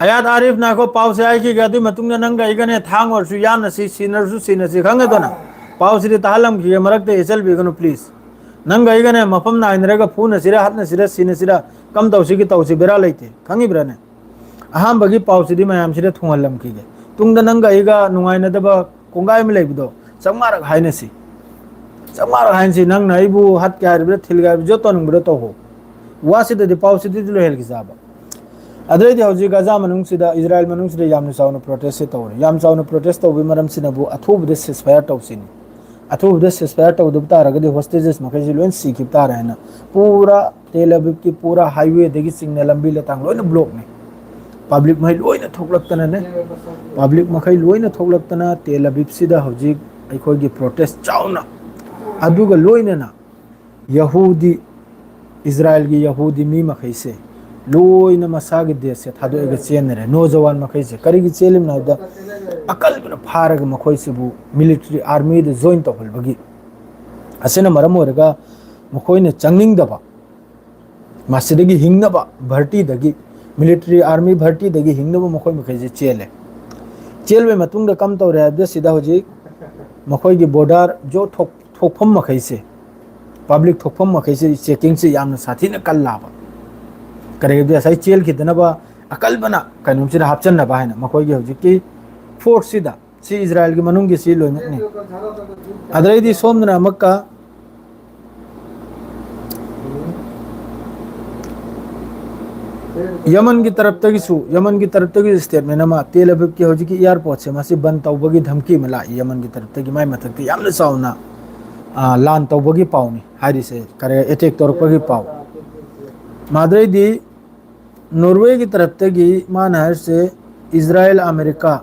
ꯑꯌꯥꯠ ꯑꯥꯔꯤꯐ, ꯉꯥꯏꯈꯣ, ꯄꯥꯎꯁꯦ ꯍꯥꯏꯈꯤꯒꯦ, ꯑꯗꯨꯒꯤ ꯃꯇꯨꯡꯗ ꯅꯪꯒ ꯑꯩꯒꯅꯦ ꯊꯥꯡ ꯑꯣꯏꯔꯁꯨ ꯌꯥꯟꯅꯁꯤ, ꯁꯤꯅꯔꯁꯨ ꯁꯤꯅꯁꯤ, ꯈꯪꯉꯦꯗꯅ? ꯄꯥꯎꯁꯤꯗꯤ ꯇꯥꯍꯜꯂꯝꯈꯤꯒꯦ, ꯃꯔꯛꯇ ꯍꯦꯠꯆꯜꯕꯤꯒꯅꯨ please꯫ ꯅꯪꯒ ꯑꯩꯒꯅꯦ ꯃꯐꯝ ꯅꯥꯏꯅꯔꯒ ꯐꯨꯅꯁꯤꯔ, ꯍꯥꯠꯅꯁꯤꯔ, ꯁꯤꯅꯁꯤꯔ, ꯀꯝ ꯇꯧꯁꯤꯒꯦ ꯇꯧꯁꯤ, ꯕꯦꯔꯥ ꯂꯩꯇꯦ, ꯈꯪꯉꯤꯕ꯭ꯔꯥꯅꯦ? ꯑꯍꯥꯟꯕꯒꯤ ꯄꯥꯎꯁꯤꯗꯤ ꯃꯌꯥꯝꯁꯤꯗ ꯊꯨꯡꯍꯜꯂꯝꯈꯤꯒꯦ꯫ ꯇꯨꯡꯗ ꯅꯪꯒ ꯑꯩꯒ ꯅꯨꯡꯉꯥꯏꯅꯗꯕ ꯀꯣꯡꯒꯥꯏ ꯑꯃ ꯂꯩꯕꯗꯣ ꯆꯥꯝꯃꯉꯥꯔꯛ ꯍꯥꯏꯅꯁꯤ꯫ ꯆꯥꯝꯃꯉꯥꯔꯛ ꯍꯥꯏꯅꯁꯤ, ꯅꯪꯅ ꯑꯩꯕꯨ ꯍꯥꯠꯀꯦ ꯍꯥꯏꯔꯤꯕ꯭ꯔꯥ, ꯊꯤꯜꯒꯦ ꯍꯥꯏꯔꯤꯕ꯭ꯔꯥ, ꯖꯣꯠ ꯇꯧꯅꯤꯡꯕ꯭ꯔꯥ ꯇꯧꯍꯧ꯫ ꯋꯥꯁꯤꯗꯗꯤ, ꯄꯥꯎꯁꯤꯗꯗꯤ ꯂꯣꯏꯍꯜꯈꯤꯁꯦ ꯍꯥꯏꯕ꯫ ꯑꯗꯨꯗꯩꯗꯤ ꯍꯧꯖꯤꯛ ꯒꯖꯥ ꯃꯅꯨꯡꯁꯤꯗ, ꯏꯖꯔꯥꯏꯜ ꯃꯅꯨꯡꯁꯤꯗ ꯌꯥꯝꯅ ꯆꯥꯎꯅ ꯄ꯭ꯔꯣꯇꯦꯁꯁꯦ ꯇꯧꯔꯦ꯫ ꯌꯥꯝ ꯆꯥꯎꯅ ꯄ꯭ꯔꯣꯇꯦꯁ ꯇꯧꯕꯒꯤ ꯃꯔꯝꯁꯤꯅꯕꯨ ꯑꯊꯨꯕꯗ ꯁꯤꯁꯐꯥꯌꯔ ꯇꯧꯁꯤꯅꯤ꯫ ꯑꯊꯨꯕꯗ ꯁꯤꯁꯐꯥꯌꯔ ꯇꯧꯗꯕ ꯇꯥꯔꯒꯗꯤ ꯍꯣꯁꯇꯦꯖꯦꯁ ꯃꯈꯩꯁꯤ ꯂꯣꯏ ꯁꯤꯈꯤꯕ ꯇꯥꯔꯦ ꯍꯥꯏꯅ ꯄꯨꯔꯥ ꯇꯦꯜ ꯑꯕꯤꯕꯀꯤ ꯄꯨꯔꯥ ꯍꯥꯏꯋꯦꯗꯒꯤ ꯆꯤꯡꯅ ꯂꯝꯕꯤ ꯂꯇꯥꯡ ꯂꯣꯏꯅ ꯕ꯭ꯂꯣꯛꯅꯤ꯫ ꯄꯕ꯭ꯂꯤꯛ ꯃꯈꯩ ꯂꯣꯏꯅ ꯊꯣꯛꯂꯛꯇꯅꯅꯦ, ꯄꯕ꯭ꯂꯤꯛ ꯃꯈꯩ ꯂꯣꯏꯅ ꯊꯣꯛꯂꯛꯇꯅ ꯇꯦꯜ ꯑꯕꯤꯕꯁꯤꯗ ꯍꯧꯖꯤꯛ ꯑꯩꯈꯣꯏꯒꯤ ꯄ꯭ꯔꯣꯇꯦꯁ ꯆꯥꯎꯅ, ꯑꯗꯨꯒ ꯂꯣꯏꯅꯅ ꯌꯍꯨꯗꯤ, ꯏꯖꯔꯥꯏꯜꯒꯤ ꯌꯍꯨꯗꯤ ꯃꯤ ꯃꯈꯩꯁꯦ ꯂꯣꯏꯅ ꯃꯁꯥꯒꯤ ꯗꯦꯁꯁꯦ ꯊꯥꯗꯣꯛꯑꯒ ꯆꯦꯟꯅꯔꯦ꯫ ꯅꯣ ꯖꯋꯥꯟ ꯃꯈꯩꯁꯦ ꯀꯔꯤꯒꯤ ꯆꯦꯜꯂꯤꯕꯅꯣ ꯍꯥꯏꯕꯗ, ꯑꯀꯜꯕꯅ ꯐꯥꯔꯒ ꯃꯈꯣꯏꯁꯤꯕꯨ ꯃꯤꯂꯤꯇꯔꯤ ꯑꯥꯔꯃꯤꯗ ꯖꯣꯏꯟ ꯇꯧꯍꯜꯕꯒꯤ꯫ ꯑꯁꯤꯅ ꯃꯔꯝ ꯑꯣꯏꯔꯒ ꯃꯈꯣꯏꯅ ꯆꯪꯅꯤꯡꯗꯕ, ꯃꯁꯤꯗꯒꯤ ꯍꯤꯡꯅꯕ ꯚꯔꯇꯤꯗꯒꯤ, ꯃꯤꯂꯤꯇꯔꯤ ꯑꯥꯔꯃꯤ ꯚꯔꯇꯤꯗꯒꯤ ꯍꯤꯡꯅꯕ ꯃꯈꯣꯏ ꯃꯈꯩꯁꯦ ꯆꯦꯜꯂꯦ꯫ ꯆꯦꯜꯂꯕ ꯃꯇꯨꯡꯗ ꯀꯝ ꯇꯧꯔꯦ ꯍꯥꯏꯕꯗ, ꯁꯤꯗ ꯍꯧꯖꯤꯛ ꯃꯈꯣꯏꯒꯤ ꯕꯣꯔꯗꯔ ꯖꯣ ꯊꯣꯛ-, ꯊꯣꯛꯐꯝ ꯃꯈꯩꯁꯦ, ꯄꯕ꯭ꯂꯤꯛ ꯊꯣꯛꯐꯝ ꯃꯈꯩꯁꯦ ꯆꯦꯀꯤꯡꯁꯦ ꯌꯥꯝꯅ ꯁꯥꯊꯤꯅ ꯀꯜꯂꯕ꯫ ꯀꯔꯤꯒꯤꯅꯣꯗ ꯉꯁꯥꯏ ꯆꯦꯜꯈꯤꯗꯅꯕ ꯑꯀꯜꯕꯅ ꯀꯩꯅꯣꯝꯁꯤꯗ ꯍꯥꯞꯆꯟꯅꯕ ꯍꯥꯏꯅ ꯃꯈꯣꯏꯒꯤ ꯍꯧꯖꯤꯛꯀꯤ ꯐꯣꯔꯁꯁꯤꯗ, ꯁꯤ ꯏꯖꯔꯥꯏꯜꯒꯤ ꯃꯅꯨꯡꯒꯤ ꯁꯤ ꯂꯣꯏꯅꯃꯛꯅꯤ꯫ ꯑꯗꯩꯗꯤ ꯁꯣꯝꯗꯅ ꯑꯃꯨꯛꯀ ꯌꯃꯟꯒꯤ ꯇꯔꯞꯇꯒꯤꯁꯨ, ꯌꯃꯟꯒꯤ ꯇꯔꯞꯇꯒꯤꯁꯨ ꯁ꯭ꯇꯦꯠꯃꯦꯟ ꯑꯃ, ꯇꯦꯜ ꯑꯕꯤꯕꯀꯤ ꯍꯧꯖꯤꯛꯀꯤ ꯑꯦꯌꯥꯔꯄꯣꯔꯠꯁꯦ ꯃꯁꯤ ꯕꯟ ꯇꯧꯕꯒꯤ ꯙꯝꯀꯤ ꯑꯃ ꯂꯥꯛꯏ ꯌꯃꯟꯒꯤ ꯇꯔꯞꯇꯒꯤ꯫ ꯃꯥꯏ ꯃꯊꯛꯇ ꯌꯥꯝꯅ ꯆꯥꯎꯅ, ꯑ, ꯂꯥꯟ ꯇꯧꯕꯒꯤ ꯄꯥꯎꯅꯤ ꯍꯥꯏꯔꯤꯁꯦ, ꯀꯔꯤ, ꯑꯦꯇꯦꯛ ꯇꯧꯔꯛꯄꯒꯤ ꯄꯥꯎ꯫ ꯃꯥꯗ꯭ꯔꯩꯗꯤ ꯅꯣꯔꯋꯦꯒꯤ ꯇꯔꯞꯇꯒꯤ ꯃꯥꯅ ꯍꯥꯏꯔꯤꯁꯦ, ꯏꯖꯔꯥꯏꯜ ꯑꯃꯦꯔꯤꯀꯥ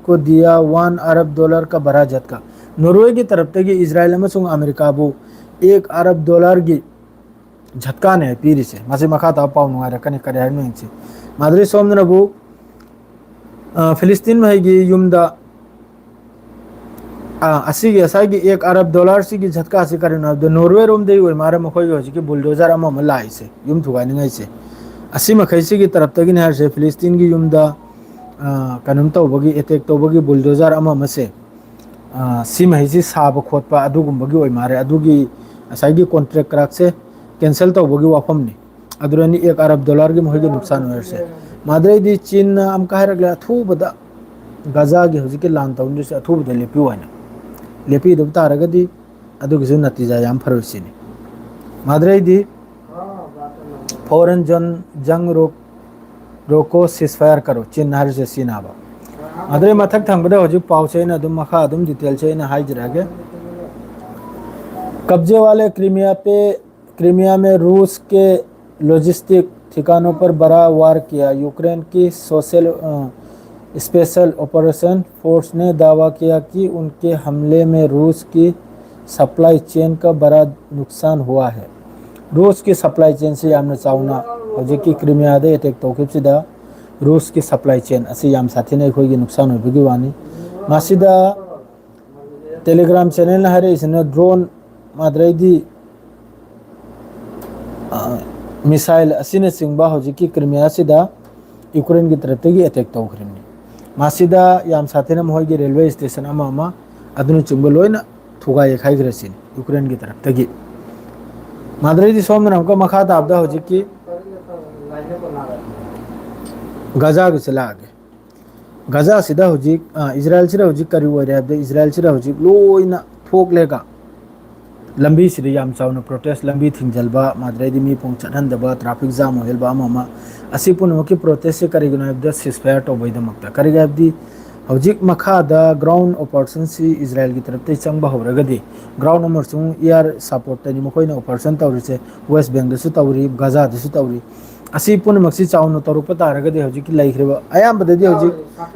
ꯀꯣ ꯗꯤꯌꯥ ꯋꯥꯟ ꯑꯔꯕ ꯗꯣꯂꯔ ꯀ ꯕꯔꯥ ꯖꯠꯀꯥ꯫ ꯅꯣꯔꯋꯦꯒꯤ ꯇꯔꯞꯇꯒꯤ ꯏꯖꯔꯥꯏꯜ ꯑꯃꯁꯨꯡ ꯑꯃꯦꯔꯤꯀꯥꯕꯨ ꯑꯦꯛ ꯑꯔꯕ ꯗꯣꯂꯔꯒꯤ ꯖꯠꯀꯥꯅꯦ ꯄꯤꯔꯤꯁꯦ꯫ ꯃꯁꯤ ꯃꯈꯥ ꯇꯥꯕ ꯄꯥꯎ ꯅꯨꯡꯉꯥꯏꯔꯛꯀꯅꯤ, ꯀꯔꯤ ꯍꯥꯏꯕꯅꯣ ꯌꯦꯡꯁꯤ꯫ ꯃꯥꯗ꯭ꯔꯤ ꯁꯣꯝꯗꯅꯕꯨ, ꯑ, ꯐꯤꯂꯤꯁꯇꯤꯟ ꯃꯍꯩꯒꯤ ꯌꯨꯝꯗ, ꯑ, ꯑꯁꯤꯒꯤ ꯉꯁꯥꯏꯒꯤ ꯑꯦꯛ ꯑꯔꯕ ꯗꯣꯂꯔꯁꯤꯒꯤ ꯖꯠꯀꯥꯁꯤ ꯀꯔꯤꯅꯣ ꯍꯥꯏꯕꯗ ꯅꯣꯔꯋꯦ ꯔꯣꯝꯗꯒꯤ ꯑꯣꯏ ꯃꯥꯜꯂꯦ ꯃꯈꯣꯏꯒꯤ ꯍꯧꯖꯤꯛꯀꯤ ꯕꯨꯜꯗꯣꯖꯔ ꯑꯃ ꯑꯃ ꯂꯥꯛꯏꯁꯦ, ꯌꯨꯝ ꯊꯨꯒꯥꯏꯅꯤꯡꯉꯥꯏꯁꯦ꯫ ꯑꯁꯤ ꯃꯈꯩꯁꯤꯒꯤ ꯇꯔꯞꯇꯒꯤꯅꯤ ꯍꯥꯏꯔꯤꯁꯦ, ꯐꯤꯂꯤꯁꯇꯤꯟꯒꯤ ꯌꯨꯝꯗ, ꯑ, ꯀꯩꯅꯣꯝ ꯇꯧꯕꯒꯤ, ꯑꯦꯇꯦꯛ ꯇꯧꯕꯒꯤ ꯕꯨꯜꯗꯣꯖꯔ ꯑꯃ ꯑꯃꯁꯦ꯫ ꯑ, ꯁꯤꯃꯍꯩꯁꯤ ꯁꯥꯕ ꯈꯣꯠꯄ ꯑꯗꯨꯒꯨꯝꯕꯒꯤ ꯑꯣꯏ ꯃꯥꯜꯂꯦ꯫ ꯑꯗꯨꯒꯤ ꯉꯁꯥꯏꯒꯤ ꯀꯣꯟꯇ꯭ꯔꯦꯛ ꯀ꯭ꯔꯥꯛꯁꯦ ꯀꯦꯟꯁꯦꯜ ꯇꯧꯕꯒꯤ ꯋꯥꯐꯝꯅꯤ꯫ ꯑꯗꯨꯅꯅꯤ ꯑꯦꯛ ꯑꯔꯕ ꯗꯣꯂꯔꯒꯤ ꯃꯈꯣꯏꯒꯤ ꯅꯨꯡꯁꯥꯟ ꯑꯣꯏꯔꯁꯦ꯫ ꯃꯥꯗ꯭ꯔꯩꯗꯤ ꯆꯤꯟꯅ ꯑꯃꯨꯛꯀ ꯍꯥꯏꯔꯛꯂꯦ, ꯑꯊꯨꯕꯗ ꯒꯖꯥꯒꯤ ꯍꯧꯖꯤꯛꯀꯤ ꯂꯥꯟ ꯇꯧꯅꯔꯤꯁꯦ ꯑꯊꯨꯕꯗ ꯂꯦꯞꯄꯤꯌꯨ ꯍꯥꯏꯅ꯫ ꯂꯦꯞꯄꯤꯗꯕ ꯇꯥꯔꯒꯗꯤ ꯑꯗꯨꯒꯤꯁꯨ ꯅꯇꯤꯖꯥ ꯌꯥꯝ ꯐꯔꯣꯏ ꯁꯤꯅꯤ꯫ ꯃꯥꯗ꯭ꯔꯩꯗꯤ ꯐꯣꯔꯦꯟ ꯖꯟ ꯖꯪ ꯔꯣꯛ ꯔꯣꯀꯣ ꯁꯤꯁꯐꯥꯌꯔ ꯀꯔꯣ, ꯆꯤꯟ ꯍꯥꯏꯔꯤꯁꯦ ꯁꯤꯅꯦꯕ꯫ ꯑꯗꯩ ꯃꯊꯛ ꯊꯪꯕꯗ ꯍꯧꯖꯤꯛ ꯄꯥꯎꯁꯦ ꯑꯩꯅ ꯑꯗꯨꯝ ꯃꯈꯥ ꯑꯗꯨꯝ ꯗꯤꯇꯦꯜꯁꯦ ꯑꯩꯅ ꯍꯥꯏꯖꯔꯛꯑꯒꯦ꯫ कब्जे वाले क्रीमिया पे, क्रीमिया में रूस के लॉजिस्टिक ठिकानों पर बड़ा वार किया। यूक्रेन की सोशल, अ, स्पेशल ऑपरेशन फोर्स ने दावा किया कि उनके हमले में रूस की सप्लाई चेन का बड़ा नुकसान हुआ है꯫ रूस की सप्लाई चेन से ꯌꯥꯝꯅ ꯆꯥꯎꯅ ꯍꯧꯖꯤꯛꯀꯤ ꯀ꯭ꯔꯤꯃꯤꯌꯥꯗ ꯑꯦꯇꯦꯛ ꯇꯧꯈꯤꯕꯁꯤꯗ ꯔꯨꯁꯀꯤ ꯁꯄ꯭ꯂꯥꯏ ꯆꯦꯟ ꯑꯁꯤ ꯌꯥꯝ ꯁꯥꯊꯤꯅ ꯑꯩꯈꯣꯏꯒꯤ ꯅꯨꯡꯁꯥꯟ ꯑꯣꯏꯕꯒꯤ ꯋꯥꯅꯤ꯫ ꯃꯁꯤꯗ ꯇꯦꯂꯤꯒ꯭ꯔꯥꯝ ꯆꯦꯅꯦꯜꯅ ꯍꯥꯏꯔꯛꯏꯁꯤꯅ ꯗ꯭ꯔꯣꯟ, ꯃꯥꯗ꯭ꯔꯩꯗꯤ, ꯑ, ꯃꯤꯁꯥꯏꯜ ꯑꯁꯤꯅꯆꯤꯡꯕ ꯍꯧꯖꯤꯛꯀꯤ ꯀ꯭ꯔꯤꯃꯤꯌꯥꯁꯤꯗ ꯌꯨꯀ꯭ꯔꯦꯟꯒꯤ ꯇꯔꯞꯇꯒꯤ ꯑꯦꯇꯦꯛ ꯇꯧꯈ꯭ꯔꯤꯕꯅꯤ꯫ ꯃꯁꯤꯗ ꯌꯥꯝ ꯁꯥꯊꯤꯅ ꯃꯈꯣꯏꯒꯤ ꯔꯦꯜꯋꯦ ꯁ꯭ꯇꯦꯁꯟ ꯑꯃ ꯑꯃ ꯑꯗꯨꯅꯆꯤꯡꯕ ꯂꯣꯏꯅ ꯊꯨꯒꯥꯏ ꯌꯩꯈꯥꯏꯈ꯭ꯔꯁꯤꯅꯤ ꯌꯨꯀ꯭ꯔꯦꯟꯒꯤ ꯇꯔꯞꯇꯒꯤ꯫ ꯃꯥꯗ꯭ꯔꯩꯗꯤ ꯁꯣꯝꯗꯅ ꯑꯃꯨꯛꯀ ꯃꯈꯥ ꯇꯥꯕꯗ ꯍꯧꯖꯤꯛꯀꯤ ꯒꯖꯥꯒꯤꯁꯦ ꯂꯥꯛꯑꯒꯦ꯫ ꯒꯖꯥꯁꯤꯗ ꯍꯧꯖꯤꯛ, ꯑ, ꯏꯖꯔꯥꯌꯦꯜꯁꯤꯗ ꯍꯧꯖꯤꯛ ꯀꯔꯤ ꯑꯣꯏꯔꯦ ꯍꯥꯏꯕꯗ, ꯏꯖꯔꯥꯌꯦꯜꯁꯤꯗ ꯍꯧꯖꯤꯛ ꯂꯣꯏꯅ ꯊꯣꯛꯂꯦꯒ ꯂꯝꯕꯤꯁꯤꯗ ꯌꯥꯝ ꯆꯥꯎꯅ ꯄ꯭ꯔꯣꯇꯦꯁ, ꯂꯝꯕꯤ ꯊꯤꯡꯖꯤꯜꯕ, ꯃꯗꯨꯗꯩꯗꯤ ꯃꯤ ꯄꯨꯡ ꯆꯠꯍꯟꯗꯕ, ꯇ꯭ꯔꯥꯐꯤꯛ ꯖꯥꯝ ꯑꯣꯏꯍꯟꯕ, ꯑꯃ ꯑꯃ, ꯑꯁꯤ ꯄꯨꯝꯅꯃꯛꯀꯤ ꯄ꯭ꯔꯣꯇꯦꯁꯁꯦ ꯀꯔꯤꯒꯤꯅꯣ ꯍꯥꯏꯕꯗ, ꯁꯤꯁꯐꯥꯌꯔ ꯇꯧꯕꯒꯤꯗꯃꯛꯇ꯫ ꯀꯔꯤꯒꯤ ꯍꯥꯏꯕꯗꯤ ꯍꯧꯖꯤꯛ ꯃꯈꯥꯗ ꯒ꯭ꯔꯥꯎꯟ ꯑꯣꯄꯔꯦꯁꯟꯁꯤ ꯏꯖꯔꯥꯌꯦꯜꯒꯤ ꯇꯔꯞꯇꯒꯤ ꯆꯪꯕ ꯍꯧꯔꯒꯗꯤ, ꯒ꯭ꯔꯥꯎꯟ ꯑꯃꯁꯨꯡ ꯏꯌꯥꯔ ꯁꯄꯣꯔꯠꯇꯅꯤ ꯃꯈꯣꯏꯅ ꯑꯣꯄꯔꯦꯁꯟ ꯇꯧꯔꯤꯁꯦ꯫ ꯋꯦꯁ ꯕꯦꯡꯗꯁꯨ ꯇꯧꯔꯤ, ꯒꯖꯥꯗꯁꯨ ꯇꯧꯔꯤ꯫ ꯑꯁꯤ ꯄꯨꯝꯅꯃꯛꯁꯤ ꯆꯥꯎꯅ ꯇꯧꯔꯛꯄ ꯇꯥꯔꯒꯗꯤ, ꯍꯧꯖꯤꯛꯀꯤ ꯂꯩꯈ꯭ꯔꯤꯕ ꯑꯌꯥꯝꯕꯗꯗꯤ ꯍꯧꯖꯤꯛ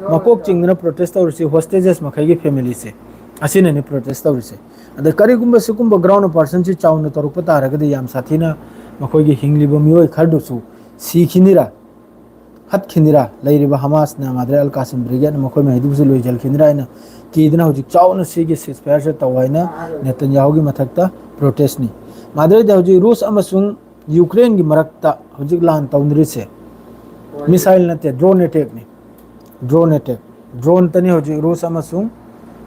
ꯃꯀꯣꯛ ꯆꯤꯡꯗꯨꯅ ꯄ꯭ꯔꯣꯇꯦꯁ ꯇꯧꯔꯤꯁꯤ ꯍꯣꯁꯇꯦꯖꯦꯁ ꯃꯈꯩꯒꯤ ꯐꯦꯃꯤꯂꯤꯁꯦ, ꯑꯁꯤꯅꯅꯤ ꯄ꯭ꯔꯣꯇꯦꯁ ꯇꯧꯔꯤꯁꯦ꯫ ꯑꯗ ꯀꯔꯤꯒꯨꯝꯕ ꯁꯤꯒꯨꯝꯕ ꯒ꯭ꯔꯥꯎꯟ ꯑꯣꯄꯔꯦꯁꯟꯁꯤ ꯆꯥꯎꯅ ꯇꯧꯔꯛꯄ ꯇꯥꯔꯒꯗꯤ, ꯌꯥꯝ ꯁꯥꯊꯤꯅ ꯃꯈꯣꯏꯒꯤ ꯍꯤꯡꯂꯤꯕ ꯃꯤꯑꯣꯏ ꯈꯔꯗꯨꯁꯨ ꯁꯤꯈꯤꯅꯤꯔꯥ, ꯍꯠꯈꯤꯅꯤꯔꯥ, ꯂꯩꯔꯤꯕ ꯍꯃꯥꯁꯅ ꯃꯥꯗ꯭ꯔꯦ ꯑꯜ ꯀꯥꯁꯤꯝ ꯕ꯭ꯔꯤꯒꯦꯗꯅ ꯃꯈꯣꯏ ꯃꯍꯩꯗꯨꯕꯨꯁꯨ ꯂꯣꯏꯁꯤꯟꯈꯤꯅꯤꯔꯥ ꯍꯥꯏꯅ ꯀꯤꯗꯅ ꯍꯧꯖꯤꯛ ꯆꯥꯎꯅ ꯁꯤꯒꯤ ꯁꯤꯁꯐꯥꯌꯔꯁꯦ ꯇꯧ ꯍꯥꯏꯅ ꯅꯦꯇꯟꯌꯥꯍꯨꯒꯤ ꯃꯊꯛꯇ ꯄ꯭ꯔꯣꯇꯦꯁꯅꯤ꯫ ꯃꯥꯗ꯭ꯔꯦꯗ ꯍꯧꯖꯤꯛ ꯔꯨꯁ ꯑꯃꯁꯨꯡ ꯌꯨꯀ꯭ꯔꯦꯟꯒꯤ ꯃꯔꯛꯇ ꯍꯧꯖꯤꯛ ꯂꯥꯟ ꯇꯧꯅꯔꯤꯁꯦ, ꯃꯤꯁꯥꯏꯜ ꯅꯠꯇꯦ, ꯗ꯭ꯔꯣꯟ ꯑꯦꯇꯦꯛꯅꯤ꯫ Drone attack. ꯗ꯭ꯔꯣꯟꯇꯅꯤ ꯍꯧꯖꯤꯛ ꯔꯨꯁ ꯑꯃꯁꯨꯡ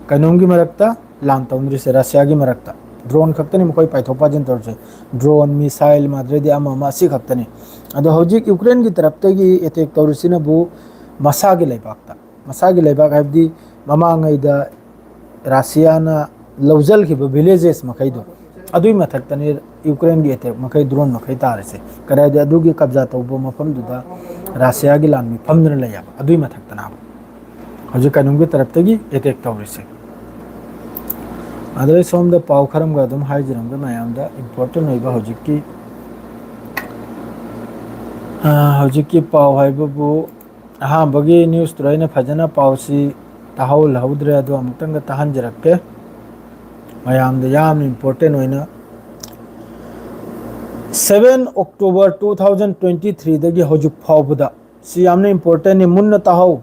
ꯀꯩꯅꯣꯝꯒꯤ ꯃꯔꯛꯇ ꯂꯥꯟ ꯇꯧꯅꯔꯤꯁꯦ, ꯔꯁꯤꯌꯥꯒꯤ ꯃꯔꯛꯇ꯫ ꯗ꯭ꯔꯣꯟ ꯈꯛꯇꯅꯤ ꯃꯈꯣꯏ ꯄꯥꯏꯊꯣꯛ ꯄꯥꯏꯁꯤꯟ ꯇꯧꯔꯤꯁꯦ꯫ ꯗ꯭ꯔꯣꯟ, ꯃꯤꯁꯥꯏꯜ, ꯃꯥꯗ꯭ꯔꯦꯗꯤ ꯑꯃ ꯑꯃ ꯑꯁꯤ ꯈꯛꯇꯅꯤ꯫ ꯑꯗꯣ ꯍꯧꯖꯤꯛ ꯌꯨꯀ꯭ꯔꯦꯟꯒꯤ ꯇꯔꯞꯇꯒꯤ ꯑꯦꯇꯦꯛ ꯇꯧꯔꯤꯁꯤꯅꯕꯨ ꯃꯁꯥꯒꯤ ꯂꯩꯕꯥꯛꯇ, ꯃꯁꯥꯒꯤ ꯂꯩꯕꯥꯛ ꯍꯥꯏꯕꯗꯤ ꯃꯃꯥꯡꯉꯩꯗ ꯔꯁꯤꯌꯥꯅ ꯂꯧꯁꯤꯟꯈꯤꯕ ꯚꯤꯂꯦꯖꯦꯁ ꯃꯈꯩꯗꯣ, ꯑꯗꯨꯒꯤ ꯃꯊꯛꯇꯅꯤ ꯌꯨꯀ꯭ꯔꯦꯟꯒꯤ ꯑꯦꯇꯦꯛ ꯃꯈꯩ, ꯗ꯭ꯔꯣꯟ ꯃꯈꯩ ꯇꯥꯔꯤꯁꯦ꯫ ꯀꯗꯥꯏꯗ ꯑꯗꯨꯒꯤ ꯀꯕꯖꯥ ꯇꯧꯕ ꯃꯐꯝꯗꯨꯗ ꯔꯁꯤꯌꯥꯒꯤ ꯂꯥꯟꯃꯤ ꯐꯝꯗꯨꯅ ꯂꯩ ꯍꯥꯏꯕ, ꯑꯗꯨꯒꯤ ꯃꯊꯛꯇꯅ ꯍꯧꯖꯤꯛ ꯀꯩꯅꯣꯝꯒꯤ ꯇꯔꯞꯇꯒꯤ ꯑꯦꯇꯦꯛ ꯇꯧꯔꯤꯁꯦ꯫ ꯑꯗꯩ ꯁꯣꯝꯗ ꯄꯥꯎ ꯈꯔ ꯑꯃꯒ ꯑꯗꯨꯝ ꯍꯥꯏꯖꯔꯝꯒꯦ ꯃꯌꯥꯝꯗ, ꯏꯝꯄꯣꯔꯇꯦꯟ ꯑꯣꯏꯕ ꯍꯧꯖꯤꯛꯀꯤ, ꯑ, ꯍꯧꯖꯤꯛꯀꯤ ꯄꯥꯎ ꯍꯥꯏꯕꯕꯨ, ꯑꯍꯥꯟꯕꯒꯤ ꯅ꯭ꯌꯨꯁꯇꯨꯗ ꯑꯩꯅ ꯐꯖꯅ ꯄꯥꯎꯁꯤ ꯇꯥꯍꯧꯍꯧꯗ꯭ꯔꯦ, ꯑꯗꯣ ꯑꯃꯨꯛꯇꯪꯒ ꯇꯥꯍꯟꯖꯔꯛꯀꯦ꯫ ꯃꯌꯥꯝꯗ ꯌꯥꯝꯅ ꯏꯝꯄꯣꯔꯇꯦꯟ ꯑꯣꯏꯅ, seven October two thousand twenty threeꯗꯒꯤ ꯍꯧꯖꯤꯛ ꯐꯥꯎꯕꯗ, ꯁꯤ ꯌꯥꯝꯅ ꯏꯝꯄꯣꯔꯇꯦꯟꯅꯤ, ꯃꯨꯟꯅ ꯇꯥꯍꯧ꯫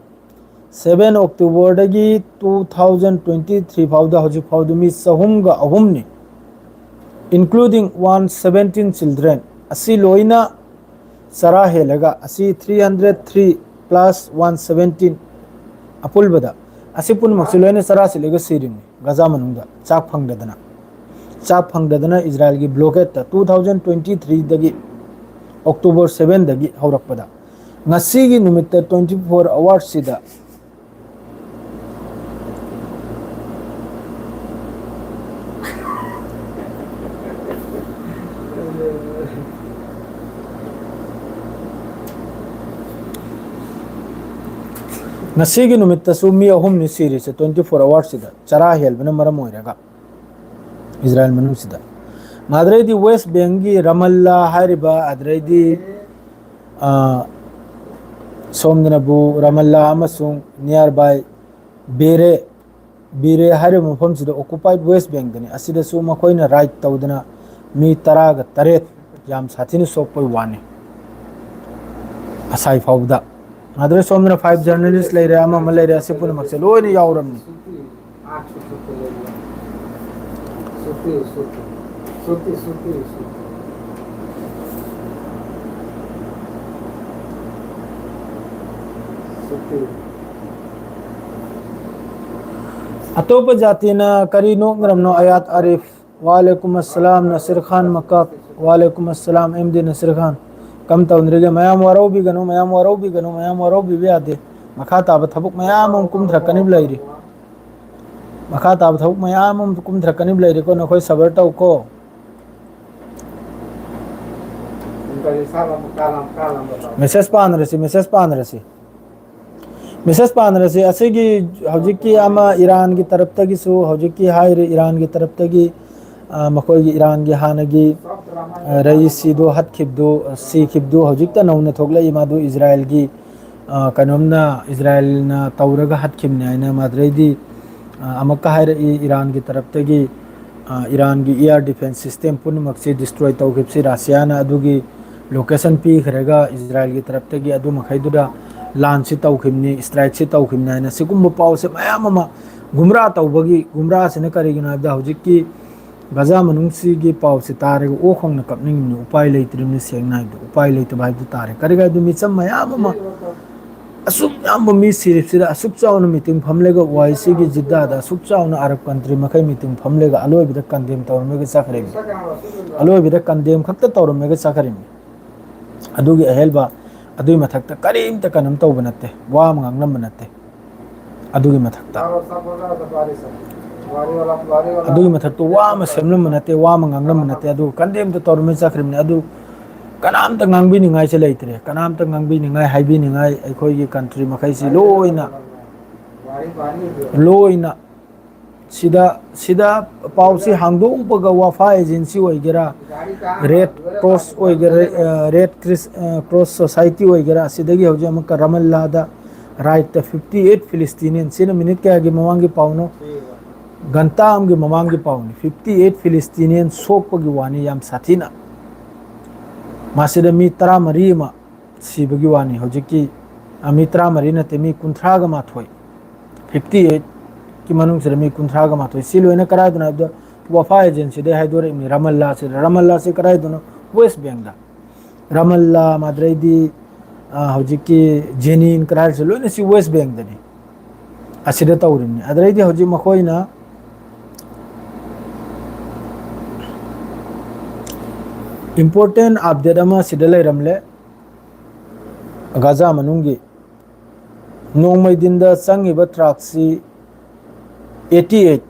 Seven Octoberꯗꯒꯤ two thousand twenty three ꯐꯥꯎꯗ ꯍꯧꯖꯤꯛ ꯐꯥꯎꯗ ꯃꯤ ꯆꯍꯨꯝꯒ ꯑꯍꯨꯝꯅꯤ, including one seventeen children꯫ ꯑꯁꯤ ꯂꯣꯏꯅ ꯆꯔꯥ ꯍꯦꯜꯂꯒ, ꯑꯁꯤ three hundred three plus one seventeen, ꯑꯄꯨꯟꯕꯗ ꯑꯁꯤ ꯄꯨꯝꯅꯃꯛꯁꯤ ꯂꯣꯏꯅ ꯆꯔꯥ ꯁꯤꯠꯂꯒ ꯁꯤꯔꯤꯅꯤ ꯒꯖꯥ ꯃꯅꯨꯡꯗ, ꯆꯥꯛ ꯐꯪꯗꯗꯅ꯫ ꯆꯥꯛ ꯐꯪꯗꯗꯅ ꯏꯖꯔꯥꯌꯦꯜꯒꯤ ꯕ꯭ꯂꯣꯀꯦꯠꯇ two thousand twenty threeꯗꯒꯤ, October sevenꯗꯒꯤ ꯍꯧꯔꯛꯄꯗ, ꯉꯁꯤꯒꯤ ꯅꯨꯃꯤꯠꯇ twenty four hours ꯁꯤꯗ ꯉꯁꯤꯒꯤ ꯅꯨꯃꯤꯠꯇꯁꯨ ꯃꯤ ꯑꯍꯨꯝꯅꯤ ꯁꯤꯔꯤꯁꯦ twenty four hours ꯁꯤꯗ, ꯆꯔꯥ ꯍꯦꯜꯕꯅ ꯃꯔꯝ ꯑꯣꯏꯔꯒ ꯏꯖꯔꯥꯌꯦꯜ ꯃꯅꯨꯡꯁꯤꯗ꯫ ꯑꯗꯨꯗꯩꯗꯤ ꯋꯦꯁ ꯕꯦꯡꯒꯤ ꯔꯃꯜꯂꯥ ꯍꯥꯏꯔꯤꯕ, ꯑꯗꯨꯗꯩꯗꯤ, ꯑ, ꯁꯣꯝꯗꯅꯕꯨ ꯔꯃꯜꯂꯥ ꯑꯃꯁꯨꯡ nearby ꯕꯦꯔꯦ, ꯕꯤꯔꯦ ꯍꯥꯏꯔꯤꯕ ꯃꯐꯝꯁꯤꯗ occupied West Bankꯗꯅꯤ꯫ ꯑꯁꯤꯗꯁꯨ ꯃꯈꯣꯏꯅ raid ꯇꯧꯗꯅ ꯃꯤ ꯇꯔꯥꯒ ꯇꯔꯦꯠ ꯌꯥꯝ ꯁꯥꯊꯤꯅ ꯁꯣꯛꯄꯒꯤ ꯋꯥꯅꯤ ꯉꯁꯥꯏ ꯐꯥꯎꯕꯗ꯫ ꯑꯗꯨꯗ ꯁꯣꯝꯗꯅ five journalist ꯂꯩꯔꯦ, ꯑꯃ ꯑꯃ ꯂꯩꯔꯦ, ꯑꯁꯤ ꯄꯨꯝꯅꯃꯛꯁꯦ ꯂꯣꯏꯅ ꯌꯥꯎꯔꯝꯅꯤ꯫ ꯑꯇꯣꯞꯄ ꯖꯥꯇꯤꯅ ꯀꯔꯤ ꯅꯣꯛꯅꯔꯝꯅꯣ? ꯑꯌꯥꯠ ꯑꯥꯔꯤꯐ꯫ ꯋꯥꯂꯦꯀꯨꯝ ꯑꯁꯂꯥꯝ ꯅꯁꯤꯔ ꯈꯥꯟ ꯃꯀꯛ꯫ ꯋꯥꯂꯦꯀꯨꯝ ꯑꯁꯂꯥꯝ ꯑꯦꯝ ꯗꯤ ꯅꯁꯤꯔ ꯈꯥꯟ꯫ ꯀꯝ ꯇꯧꯅꯔꯤꯒꯦ? ꯃꯌꯥꯝ ꯋꯥꯔꯧꯕꯤꯒꯅꯨ, ꯃꯌꯥꯝ ꯋꯥꯔꯧꯕꯤꯒꯅꯨ, ꯃꯌꯥꯝ ꯋꯥꯔꯧꯕꯤꯕ ꯌꯥꯗꯦ꯫ ꯃꯈꯥ ꯇꯥꯕ ꯊꯕꯛ ꯃꯌꯥꯝ ꯑꯃ ꯀꯨꯝꯊꯔꯛꯀꯅꯤꯕ ꯂꯩꯔꯤ꯫ ꯃꯈꯥ ꯇꯥꯕ ꯊꯕꯛ ꯃꯌꯥꯝ ꯑꯃ ꯀꯨꯝꯊꯔꯛꯀꯅꯤꯕ ꯂꯩꯔꯤꯀꯣ, ꯅꯈꯣꯏ ꯁꯕꯔ ꯇꯧꯀꯣ꯫ Message ꯄꯥꯅꯔꯁꯤ, message ꯄꯥꯅꯔꯁꯤ꯫ Message ꯄꯥꯅꯔꯁꯤ꯫ ꯑꯁꯤꯒꯤ ꯍꯧꯖꯤꯛꯀꯤ ꯑꯃ ꯏꯔꯥꯟꯒꯤ ꯇꯔꯞꯇꯒꯤꯁꯨ, ꯍꯧꯖꯤꯛꯀꯤ ꯍꯥꯏꯔꯤ ꯏꯔꯥꯟꯒꯤ ꯇꯔꯞꯇꯒꯤ, ꯑ, ꯃꯈꯣꯏꯒꯤ ꯏꯔꯥꯟꯒꯤ ꯍꯥꯟꯅꯒꯤ, ꯑ, ꯔꯌꯤꯁꯤꯗꯨ ꯍꯠꯈꯤꯕꯗꯨ, ꯁꯤꯈꯤꯕꯗꯨ ꯍꯧꯖꯤꯛꯇ ꯅꯧꯅ ꯊꯣꯛꯂꯛꯏ꯫ ꯃꯥꯗꯨ ꯏꯖꯔꯥꯌꯦꯜꯒꯤ, ꯑ, ꯀꯩꯅꯣꯝꯅ ꯏꯖꯔꯥꯌꯦꯜꯅ ꯇꯧꯔꯒ ꯍꯠꯈꯤꯕꯅꯤ ꯍꯥꯏꯅ꯫ ꯃꯗꯨꯗꯩꯗꯤ, ꯑ, ꯑꯃꯨꯛꯀ ꯍꯥꯏꯔꯛꯏ ꯏꯔꯥꯟꯒꯤ ꯇꯔꯞꯇꯒꯤ, ꯑ, ꯏꯔꯥꯟꯒꯤ air defense system ꯄꯨꯝꯅꯃꯛꯁꯤ destroy ꯇꯧꯈꯤꯕꯁꯤ ꯔꯁꯤꯌꯥꯅ ꯑꯗꯨꯒꯤ location ꯄꯤꯈ꯭ꯔꯒ ꯏꯖꯔꯥꯌꯦꯜꯒꯤ ꯇꯔꯞꯇꯒꯤ ꯑꯗꯨ ꯃꯈꯩꯗꯨꯗ ꯂꯥꯟꯁꯤ ꯇꯧꯈꯤꯕꯅꯤ, strikeꯁꯤ ꯇꯧꯈꯤꯕꯅꯤ ꯍꯥꯏꯅ ꯁꯤꯒꯨꯝꯕ ꯄꯥꯎꯁꯦ ꯃꯌꯥꯝ ꯑꯃ ꯒꯨꯝꯔꯥ ꯇꯧꯕꯒꯤ, ꯒꯨꯝꯔꯥꯁꯤꯅ ꯀꯔꯤꯒꯤꯅꯣ ꯍꯥꯏꯕꯗ ꯍꯧꯖꯤꯛꯀꯤ ꯒꯖꯥ ꯃꯅꯨꯡꯁꯤꯒꯤ ꯄꯥꯎꯁꯦ ꯇꯥꯔꯒ ꯑꯣꯛ ꯈꯣꯡꯅ ꯀꯞꯅꯤꯡꯉꯤꯕꯅꯤ, ꯎꯄꯥꯏ ꯂꯩꯇ꯭ꯔꯤꯕꯅꯤ, ꯁꯦꯡꯅ ꯍꯥꯏꯕꯗ ꯎꯄꯥꯏ ꯂꯩꯇꯕ ꯍꯥꯏꯕꯗꯨ ꯇꯥꯔꯦ꯫ ꯀꯔꯤꯒꯤ ꯍꯥꯏꯕꯗ ꯃꯤꯆꯝ ꯃꯌꯥꯝ ꯑꯃ ꯑꯁꯨꯛ ꯌꯥꯝꯕ ꯃꯤ ꯁꯤꯔꯤꯕꯁꯤꯗ ꯑꯁꯨꯛ ꯆꯥꯎꯅ ꯃꯤꯇꯤꯡ ꯐꯝꯂꯒ ꯋꯥꯏꯁꯤꯒꯤ ꯖꯤꯗꯥꯗ ꯑꯁꯨꯛ ꯆꯥꯎꯅ ꯑꯔꯕ country ꯃꯈꯩ ꯃꯤꯇꯤꯡ ꯐꯝꯂꯒ ꯑꯂꯣꯏꯕꯗ condemn ꯇꯧꯔꯝꯂꯒ ꯆꯠꯈ꯭ꯔꯤꯕꯅꯤ꯫ ꯑꯂꯣꯏꯕꯗ condemn ꯈꯛꯇ ꯇꯧꯔꯝꯂꯒ ꯆꯠꯈ꯭ꯔꯤꯕꯅꯤ꯫ ꯑꯗꯨꯒꯤ ꯑꯍꯦꯟꯕ ꯑꯗꯨꯒꯤ ꯃꯊꯛꯇ ꯀꯔꯤꯝꯇ ꯀꯩꯅꯣꯝ ꯇꯧꯕ ꯅꯠꯇꯦ, ꯋꯥ ꯑꯃ ꯉꯥꯡꯂꯝꯕ ꯅꯠꯇꯦ꯫ ꯑꯗꯨꯒꯤ ꯃꯊꯛꯇ ꯑꯗꯨꯒꯤ ꯃꯊꯛꯇ ꯋꯥ ꯑꯃ ꯁꯦꯝꯂꯝꯕ ꯅꯠꯇꯦ, ꯋꯥ ꯑꯃ ꯉꯥꯡꯂꯝꯕ ꯅꯠꯇꯦ꯫ ꯑꯗꯨ ꯀꯟꯗꯦꯝꯗ ꯇꯧꯔꯝꯃꯤ ꯆꯠꯈ꯭ꯔꯤꯕꯅꯤ꯫ ꯑꯗꯨ ꯀꯅꯥꯝꯇ ꯉꯥꯡꯕꯤꯅꯤꯡꯉꯥꯏꯁꯦ ꯂꯩꯇ꯭ꯔꯦ꯫ ꯀꯅꯥꯝꯇ ꯉꯥꯡꯕꯤꯅꯤꯡꯉꯥꯏ, ꯍꯥꯏꯕꯤꯅꯤꯡꯉꯥꯏ ꯑꯩꯈꯣꯏꯒꯤ ꯀꯟꯇ꯭ꯔꯤ ꯃꯈꯩꯁꯤ ꯂꯣꯏꯅ ꯂꯣꯏꯅ ꯁꯤꯗ ꯁꯤꯗ ꯄꯥꯎꯁꯤ ꯍꯥꯡꯗꯣꯛꯎꯕꯒ ꯋꯥꯐꯥ ꯑꯦꯖꯦꯟꯁꯤ ꯑꯣꯏꯒꯦꯔꯥ, ꯔꯦꯠ ꯀ꯭ꯔꯣꯁ ꯑꯣꯏꯒꯦꯔꯥ, ꯔꯦꯠ ꯀ꯭ꯔꯣꯁ ꯁꯣꯁꯥꯏꯇꯤ ꯑꯣꯏꯒꯦꯔꯥ, ꯑꯁꯤꯗꯒꯤ ꯍꯧꯖꯤꯛ ꯑꯃꯨꯛꯀ ꯔꯥꯃꯜꯂꯥꯗ ꯔꯥꯏꯠꯇ ꯐꯤꯐꯇꯤ ꯑꯩꯠ ꯐꯤꯂꯤꯁꯇꯤꯅꯤꯌꯟ, ꯁꯤꯅ ꯃꯤꯅꯤꯠ ꯀꯌꯥꯒꯤ ꯃꯃꯥꯡꯒꯤ ꯄꯥꯎꯅꯣ? ꯘꯟꯇꯥ ꯑꯃꯒꯤ ꯃꯃꯥꯡꯒꯤ ꯄꯥꯎꯅꯤ꯫ ꯐꯤꯐꯇꯤ ꯑꯩꯠ ꯐꯤꯂꯤꯁꯇꯤꯅꯤꯌꯟ ꯁꯣꯛꯄꯒꯤ ꯋꯥꯅꯤ, ꯌꯥꯝ ꯁꯥꯊꯤꯅ꯫ ꯃꯁꯤꯗ ꯃꯤ ꯇꯔꯥꯃꯔꯤ ꯑꯃ ꯁꯤꯕꯒꯤ ꯋꯥꯅꯤ꯫ ꯍꯧꯖꯤꯛꯀꯤ, ꯑ, ꯃꯤ ꯇꯔꯥꯃꯔꯤ ꯅꯠꯇꯦ, ꯃꯤ ꯀꯨꯟꯊ꯭ꯔꯥꯒ ꯃꯥꯊꯣꯏ, ꯐꯤꯐꯇꯤ ꯑꯩꯠꯀꯤ ꯃꯅꯨꯡꯁꯤꯗ ꯃꯤ ꯀꯨꯟꯊ꯭ꯔꯥꯒ ꯃꯥꯊꯣꯏ꯫ ꯁꯤ ꯂꯣꯏꯅ ꯀꯗꯥꯏꯗꯅꯣ ꯍꯥꯏꯕꯗ ꯋꯥꯐꯥ ꯑꯦꯖꯦꯟꯁꯤꯗꯩ ꯍꯥꯏꯗꯣꯔꯛꯏꯕꯅꯤ꯫ ꯔꯥꯃꯜꯂꯥꯁꯤꯗ, ꯔꯥꯃꯜꯂꯥꯁꯤ ꯀꯗꯥꯏꯗꯅꯣ? ꯋꯦꯁ ꯕꯦꯡꯗ꯫ ꯔꯥꯃꯜꯂꯥ, ꯃꯥꯗ꯭ꯔꯩꯗꯤ, ꯑ, ꯍꯧꯖꯤꯛꯀꯤ ꯖꯦꯅꯤꯟ ꯀꯗꯥꯏꯁꯤ ꯂꯣꯏꯅ ꯁꯤ ꯋꯦꯁ ꯕꯦꯡꯗꯅꯤ꯫ ꯑꯁꯤꯗ ꯇꯧꯔꯤꯕꯅꯤ꯫ ꯑꯗꯨꯗꯩꯗꯤ ꯍꯧꯖꯤꯛ ꯃꯈꯣꯏꯅ important update ꯑꯃ ꯁꯤꯗ ꯂꯩꯔꯝꯂꯦ꯫ ꯒꯥꯖꯥ ꯃꯅꯨꯡꯒꯤ ꯅꯣꯡꯃꯩ ꯗꯤꯟꯗ ꯆꯪꯉꯤꯕ ꯇ꯭ꯔꯥꯛꯁꯤ eighty eight,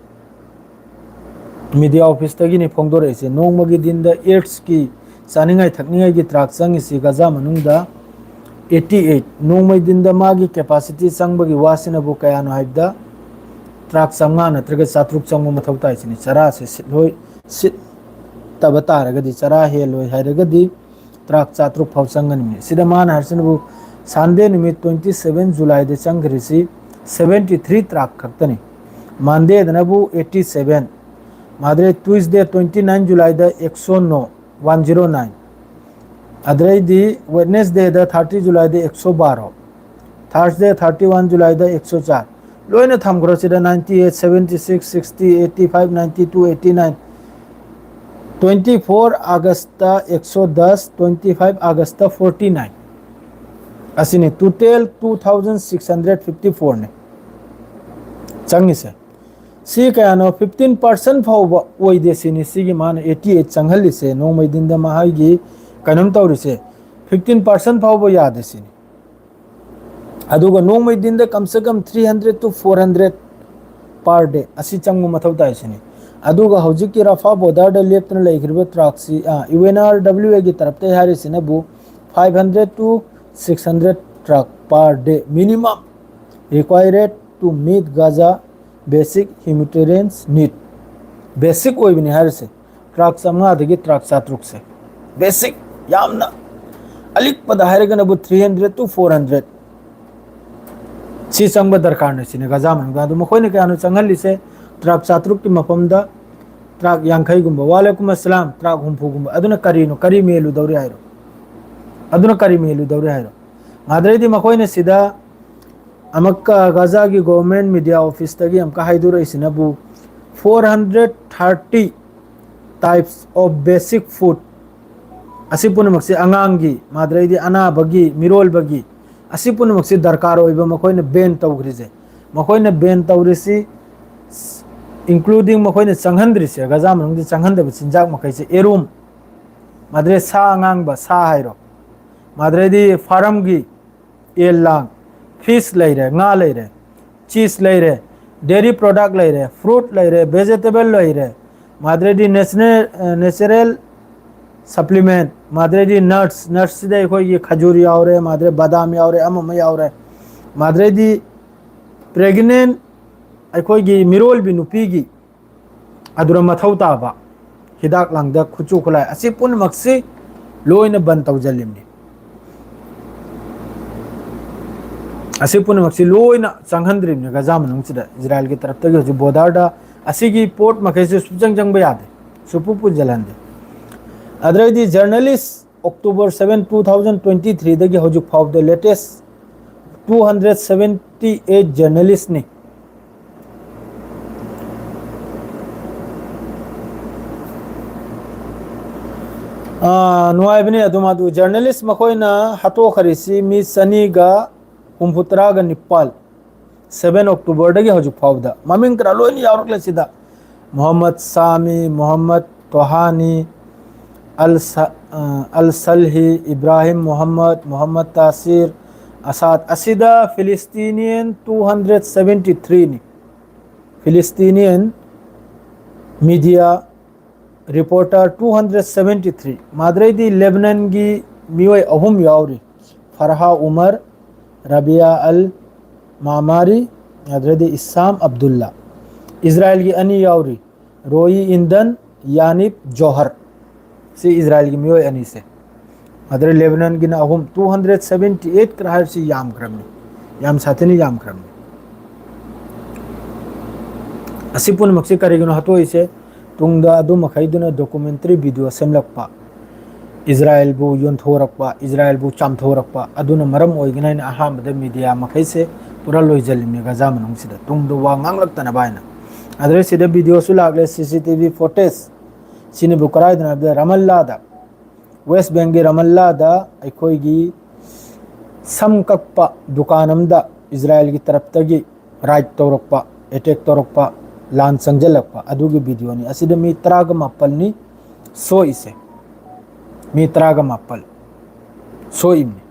ꯃꯤꯗꯤꯌꯥ ꯑꯣꯐꯤꯁꯇꯒꯤꯅꯤ ꯐꯣꯡꯗꯣꯔꯛꯏꯁꯦ꯫ ꯅꯣꯡꯃꯒꯤ ꯗꯤꯟꯗ ꯑꯦꯠꯁꯀꯤ ꯆꯥꯅꯤꯡꯉꯥꯏ ꯊꯛꯅꯤꯡꯉꯥꯏꯒꯤ ꯇ꯭ꯔꯥꯛ ꯆꯪꯉꯤꯁꯤ ꯒꯥꯖꯥ ꯃꯅꯨꯡꯗ eighty eight꯫ ꯅꯣꯡꯃꯩ ꯗꯤꯟꯗ ꯃꯥꯒꯤ capacity ꯆꯪꯕꯒꯤ ꯋꯥꯁꯤꯅꯕꯨ ꯀꯌꯥꯅꯣ ꯍꯥꯏꯕꯗ, ꯇ꯭ꯔꯥꯛ ꯆꯥꯝꯃꯉꯥ ꯅꯠꯇ꯭ꯔꯒ ꯆꯥꯇ꯭ꯔꯨꯛ ꯆꯪꯕ ꯃꯊꯧ ꯇꯥꯏꯁꯤꯅꯤ꯫ ꯆꯔꯥꯁꯦ ꯁꯤꯠꯂꯣꯏ, ꯁꯤꯠꯇꯕ ꯇꯥꯔꯒꯗꯤ, ꯆꯔꯥ ꯍꯦꯜꯂꯣꯏ ꯍꯥꯏꯔꯒꯗꯤ ꯇ꯭ꯔꯥꯛ ꯆꯥꯇ꯭ꯔꯨꯛ ꯐꯥꯎ ꯆꯪꯒꯅꯤ꯫ ꯁꯤꯗ ꯃꯥꯅ ꯍꯥꯏꯔꯤꯁꯤꯅꯕꯨ Sunday ꯅꯨꯃꯤꯠ twenty seven Julyꯗ ꯆꯪꯈ꯭ꯔꯤꯁꯤ seventy three ꯇ꯭ꯔꯥꯛ ꯈꯛꯇꯅꯤ꯫ Mondayꯗꯅꯕꯨ eighty seven, ꯃꯥꯗ꯭ꯔꯦ Tuesday twenty nine Julyꯗ ꯑꯦꯛꯁꯣ ꯅꯣ, one zero nine꯫ ꯑꯗꯩꯗꯤ Wednesdayꯗ thirty Julyꯗ ꯑꯦꯛꯁꯣ ꯕꯥꯔꯣ, Thursday thirty one Julyꯗ ꯑꯦꯛꯁꯣ ꯆꯥꯔ꯫ ꯂꯣꯏꯅ ꯊꯝꯈ꯭ꯔꯣ ꯁꯤꯗ ninety eight, seventy six, sixty, eighty five, ninety two, eighty nine꯫ Twenty four Augustꯇ ꯑꯦꯛꯁꯣ ꯗꯁ, twenty five Augustꯇ forty nine꯫ ꯑꯁꯤꯅꯤ, total two thousand six hundred fifty fourꯅꯤ ꯆꯪꯉꯤꯁꯦ꯫ ꯁꯤ ꯀꯌꯥꯅꯣ? Fifteen percent ꯐꯥꯎꯕ ꯑꯣꯏꯗꯦ ꯁꯤꯅꯤ ꯁꯤꯒꯤ ꯃꯥꯅ eighty eight ꯆꯪꯍꯜꯂꯤꯁꯦ꯫ ꯅꯣꯡꯃꯩ ꯗꯤꯟꯗ ꯃꯍꯥꯛꯀꯤ ꯀꯩꯅꯣꯝ ꯇꯧꯔꯤꯁꯦ꯫ ꯐꯤꯐꯇꯤꯟ ꯄꯥꯔꯁꯦꯟ ꯐꯥꯎꯕ ꯌꯥꯗꯦ ꯁꯤꯅꯤ꯫ ꯑꯗꯨꯒ ꯅꯣꯡꯃꯩ ꯗꯤꯟꯗ ꯀꯝꯁꯦ ꯀꯝ three hundred to four hundred per day ꯑꯁꯤ ꯆꯪꯕ ꯃꯊꯧ ꯇꯥꯏ ꯁꯤꯅꯤ꯫ ꯑꯗꯨꯒ ꯍꯧꯖꯤꯛꯀꯤ ꯔꯐꯥ ꯕꯣꯔꯗꯔꯗ ꯂꯦꯞꯇꯨꯅ ꯂꯩꯈ꯭ꯔꯤꯕ ꯇ꯭ꯔꯛꯁꯤ, ꯌꯨ ꯑꯦꯟ ꯑꯥꯔ ꯗꯕ꯭ꯂꯤꯎ ꯑꯦꯒꯤ ꯇꯔꯞꯇꯒꯤ ꯍꯥꯏꯔꯤꯁꯤꯅꯕꯨ five hundred to six hundred truck per day minimum required to meet Gaza basic humanitarian need. Basic ꯑꯣꯏꯕꯅꯤ ꯍꯥꯏꯔꯤꯁꯦ, ꯇ꯭ꯔꯛ ꯆꯥꯝꯃꯉꯥꯗꯒꯤ ꯇ꯭ꯔꯛ ꯆꯥꯇ꯭ꯔꯨꯛꯁꯦ꯫ ꯕꯦꯁꯤꯛ, ꯌꯥꯝꯅ ꯑꯂꯤꯛꯄꯗ ꯍꯥꯏꯔꯒꯅꯕꯨ three hundred to four hundred ꯁꯤ ꯆꯪꯕ ꯗꯔꯀꯥꯔꯅꯦ ꯁꯤꯅꯦ ꯒꯖꯥ ꯃꯅꯨꯡꯗ꯫ ꯑꯗꯨ ꯃꯈꯣꯏꯅ ꯀꯌꯥꯅꯣ ꯆꯪꯍꯜꯂꯤꯁꯦ? ꯇ꯭ꯔꯛ ꯆꯥꯇ꯭ꯔꯨꯛꯀꯤ ꯃꯐꯝꯗ ꯇ꯭ꯔꯛ ꯌꯥꯡꯈꯩꯒꯨꯝꯕ, ꯋꯥꯂꯦꯀꯨꯝ ꯑꯁꯂꯥꯝ, ꯇ꯭ꯔꯛ ꯍꯨꯝꯐꯨꯒꯨꯝꯕ꯫ ꯑꯗꯨꯅ ꯀꯔꯤꯅꯣ? ꯀꯔꯤ ꯃꯦꯜꯂꯨꯗꯧꯔꯤ ꯍꯥꯏꯔꯣ? ꯑꯗꯨꯅ ꯀꯔꯤ ꯃꯦꯜꯂꯨꯗꯧꯔꯤ ꯍꯥꯏꯔꯣ? ꯃꯥꯗ꯭ꯔꯩꯗꯤ ꯃꯈꯣꯏꯅ ꯁꯤꯗ ꯑꯃꯨꯛꯀ ꯒꯖꯥꯒꯤ ꯒꯣꯚꯔꯟꯃꯦꯟꯠ ꯃꯤꯗꯤꯌꯥ ꯑꯣꯐꯤꯁꯇꯒꯤ ꯑꯃꯨꯛꯀ ꯍꯥꯏꯗꯣꯔꯛꯏꯁꯤꯅꯕꯨ, four hundred thirty types of basic food, ꯑꯁꯤ ꯄꯨꯝꯅꯃꯛꯁꯤ ꯑꯉꯥꯡꯒꯤ, ꯃꯥꯗ꯭ꯔꯩꯗꯤ ꯑꯅꯥꯕꯒꯤ, ꯃꯤꯔꯣꯜꯕꯒꯤ, ꯑꯁꯤ ꯄꯨꯝꯅꯃꯛꯁꯤ ꯗꯔꯀꯥꯔ ꯑꯣꯏꯕ ꯃꯈꯣꯏꯅ ꯕꯦꯟ ꯇꯧꯈ꯭ꯔꯤꯁꯦ꯫ ꯃꯈꯣꯏꯅ ꯕꯦꯟ ꯇꯧꯔꯤꯁꯤ, including ꯃꯈꯣꯏꯅ ꯆꯪꯍꯟꯗ꯭ꯔꯤꯁꯦ, ꯒꯖꯥ ꯃꯅꯨꯡꯗ ꯆꯪꯍꯟꯗꯕ ꯆꯤꯟꯖꯥꯛ ꯃꯈꯩꯁꯦ, ꯑꯦꯔꯨꯝ, ꯃꯥꯗ꯭ꯔꯩ ꯁꯥ ꯑꯉꯥꯡꯕ, ꯁꯥ ꯍꯥꯏꯔꯣ, ꯃꯥꯗ꯭ꯔꯩꯗꯤ ꯐꯥꯔꯝꯒꯤ ꯌꯦꯟ ꯂꯥꯡ, ꯐꯤꯁ ꯂꯩꯔꯦ, ꯉꯥ ꯂꯩꯔꯦ, ꯆꯤꯁ ꯂꯩꯔꯦ, ꯗꯦꯔꯤ ꯄ꯭ꯔꯣꯗꯛ ꯂꯩꯔꯦ, ꯐ꯭ꯔꯨꯠ ꯂꯩꯔꯦ, ꯚꯦꯖꯤꯇꯦꯕꯜ ꯂꯩꯔꯦ, ꯃꯥꯗ꯭ꯔꯩꯗꯤ ꯅꯦꯁꯅꯦꯜ, ꯅꯦꯆꯔꯦꯜ ꯁꯄ꯭ꯂꯤꯃꯦꯟꯠ, ꯃꯥꯗ꯭ꯔꯩꯗꯤ ꯅꯠꯁ, ꯅꯠꯁꯁꯤꯗ ꯑꯩꯈꯣꯏꯒꯤ ꯈꯖꯨꯔ ꯌꯥꯎꯔꯦ, ꯃꯥꯗ꯭ꯔꯩ ꯕꯗꯥꯝ ꯌꯥꯎꯔꯦ, ꯑꯃ ꯑꯃ ꯌꯥꯎꯔꯦ, ꯃꯥꯗ꯭ꯔꯩꯗꯤ ꯄ꯭ꯔꯦꯒꯅꯦꯟ ꯑꯩꯈꯣꯏꯒꯤ ꯃꯤꯔꯣꯜꯕꯤ ꯅꯨꯄꯤꯒꯤ ꯑꯗꯨꯅ ꯃꯊꯧ ꯇꯥꯕ ꯍꯤꯗꯥꯛ ꯂꯥꯡꯊꯛ, ꯈꯨꯠꯁꯨ ꯈꯨꯠꯂꯥꯏ, ꯑꯁꯤ ꯄꯨꯝꯅꯃꯛꯁꯤ ꯂꯣꯏꯅ ꯕꯟ ꯇꯧꯁꯤꯜꯂꯤꯕꯅꯤ꯫ ꯑꯁꯤ ꯄꯨꯝꯅꯃꯛꯁꯤ ꯂꯣꯏꯅ ꯆꯪꯍꯟꯗ꯭ꯔꯤꯕꯅꯤ ꯒꯖꯥ ꯃꯅꯨꯡꯁꯤꯗ꯫ ꯏꯖꯔꯥꯏꯜꯒꯤ ꯇꯔꯞꯇꯒꯤ ꯍꯧꯖꯤꯛ ꯕꯣꯔꯗꯔꯗ ꯑꯁꯤꯒꯤ ꯄꯣꯠ ꯃꯈꯩꯁꯤ ꯁꯨꯞꯆꯪ ꯆꯪꯕ ꯌꯥꯗꯦ, ꯁꯨꯄꯨ ꯄꯨꯁꯤꯜꯍꯟꯗꯦ꯫ ꯑꯗꯨꯗꯩꯗꯤ journalist, October seven, two thousand twenty threeꯗꯒꯤ ꯍꯧꯖꯤꯛ ꯐꯥꯎꯕꯗ latest two hundred seventy eight ꯖꯔꯅꯦꯂꯤꯁꯅꯤ꯫ ꯑꯥ, ꯅꯨꯡꯉꯥꯏꯕꯅꯤ ꯑꯗꯨꯝ꯫ ꯑꯗꯨ ꯖꯔꯅꯦꯂꯤꯁ ꯃꯈꯣꯏꯅ ꯍꯥꯠꯇꯣꯛꯈ꯭ꯔꯤꯁꯤ ꯃꯤ ꯆꯅꯤꯒ ꯍꯨꯝꯐꯨꯇꯔꯥꯒ ꯅꯤꯄꯥꯜ, seven Octoberꯗꯒꯤ ꯍꯧꯖꯤꯛ ꯐꯥꯎꯕꯗ꯫ ꯃꯃꯤꯡ ꯀꯔꯥ ꯂꯣꯏꯅ ꯌꯥꯎꯔꯛꯂꯦ ꯁꯤꯗ: ꯃꯣꯍꯝꯃꯗ ꯁꯥꯃꯤ, ꯃꯣꯍꯝꯃꯗ ꯇꯣꯍꯥꯅꯤ, ꯑꯜ ꯁ-, ꯑ, ꯑꯜ ꯁꯜꯍꯤ, ꯏꯕ꯭ꯔꯥꯍꯤꯝ ꯃꯨꯍꯝꯃꯗ, ꯃꯨꯍꯝꯃꯗ ꯇꯥꯁꯤꯔ, ꯑꯁꯥꯗ꯫ ꯑꯁꯤꯗ Palestinian two hundred seventy three ꯅꯤ꯫ Palestinian media reporter two hundred seventy three꯫ ꯃꯥꯗ꯭ꯔꯩꯗꯤ ꯂꯦꯕꯅꯟꯒꯤ ꯃꯤꯑꯣꯏ ꯑꯍꯨꯝ ꯌꯥꯎꯔꯤ: ꯐꯔꯍꯥ ꯎꯃꯔ, ꯔꯕꯤꯌꯥ ꯑꯜ ꯃꯥꯃꯥꯔꯤ, ꯑꯗꯨꯗꯩꯗꯤ ꯏꯁꯥꯝ ꯑꯕꯗꯨꯜꯂꯥ꯫ ꯏꯖꯔꯥꯏꯜꯒꯤ ꯑꯅꯤ ꯌꯥꯎꯔꯤ: ꯔꯣꯌꯤ ꯏꯟꯗꯟ, ꯌꯥꯅꯤꯞ ꯖꯣꯍꯔ꯫ ꯁꯤ ꯏꯖꯔꯥꯏꯜꯒꯤ ꯃꯤꯑꯣꯏ ꯑꯅꯤꯁꯦ꯫ ꯑꯗꯨꯗ ꯂꯦꯕꯅꯟꯒꯤꯅ ꯑꯍꯨꯝ꯫ Two hundred seventy eight ꯀ ꯍꯥꯏꯕꯁꯤ ꯌꯥꯝꯈ꯭ꯔꯕꯅꯤ, ꯌꯥꯝ ꯁꯥꯊꯤꯅ ꯌꯥꯝꯈ꯭ꯔꯕꯅꯤ꯫ ꯑꯁꯤ ꯄꯨꯝꯅꯃꯛꯁꯤ ꯀꯔꯤꯒꯤꯅꯣ ꯍꯥꯠꯇꯣꯛꯏꯁꯦ? ꯇꯨꯡꯗ ꯑꯗꯨ ꯃꯈꯩꯗꯨꯅ documentary video ꯁꯦꯝꯂꯛꯄ, ꯏꯖꯔꯥꯏꯜꯕꯨ ꯌꯣꯟꯊꯣꯔꯛꯄ, ꯏꯖꯔꯥꯏꯜꯕꯨ ꯆꯥꯝꯊꯣꯔꯛꯄ, ꯑꯗꯨꯅ ꯃꯔꯝ ꯑꯣꯏꯒꯅꯤ ꯍꯥꯏꯅ ꯑꯍꯥꯟꯕꯗ media ꯃꯈꯩꯁꯦ ꯄꯨꯔꯥ ꯂꯣꯏꯁꯤꯜꯂꯤꯕꯅꯤ ꯒꯖꯥ ꯃꯅꯨꯡꯁꯤꯗ, ꯇꯨꯡꯗ ꯋꯥ ꯉꯥꯡꯂꯛꯇꯅꯕ ꯍꯥꯏꯅ꯫ ꯑꯗꯨꯗ ꯁꯤꯗ video ꯁꯨ ꯂꯥꯛꯂꯦ, C C T V footage꯫ ꯁꯤꯅꯕꯨ ꯀꯗꯥꯏꯗꯅꯣ ꯍꯥꯏꯕꯗ ꯔꯥꯃꯜꯂꯥꯗ, ꯋꯦꯁ ꯕꯦꯡꯒꯤ ꯔꯥꯃꯜꯂꯥꯗ ꯑꯩꯈꯣꯏꯒꯤ ꯁꯝ ꯀꯛꯄ ꯗꯨꯀꯥꯟ ꯑꯃꯗ ꯏꯖꯔꯥꯏꯜꯒꯤ ꯇꯔꯞꯇꯒꯤ raid ꯇꯧꯔꯛꯄ, attack ꯇꯧꯔꯛꯄ, ꯂꯥꯟ ꯆꯪꯁꯤꯜꯂꯛꯄ ꯑꯗꯨꯒꯤ video ꯅꯤ꯫ ꯑꯁꯤꯗ ꯃꯤ ꯇꯔꯥꯒ ꯃꯥꯄꯜꯅꯤ ꯁꯣꯛꯏꯁꯦ꯫ ꯃꯤ ꯇꯔꯥꯒ ꯃꯥꯄꯜ ꯁꯣꯛꯏꯕꯅꯤ꯫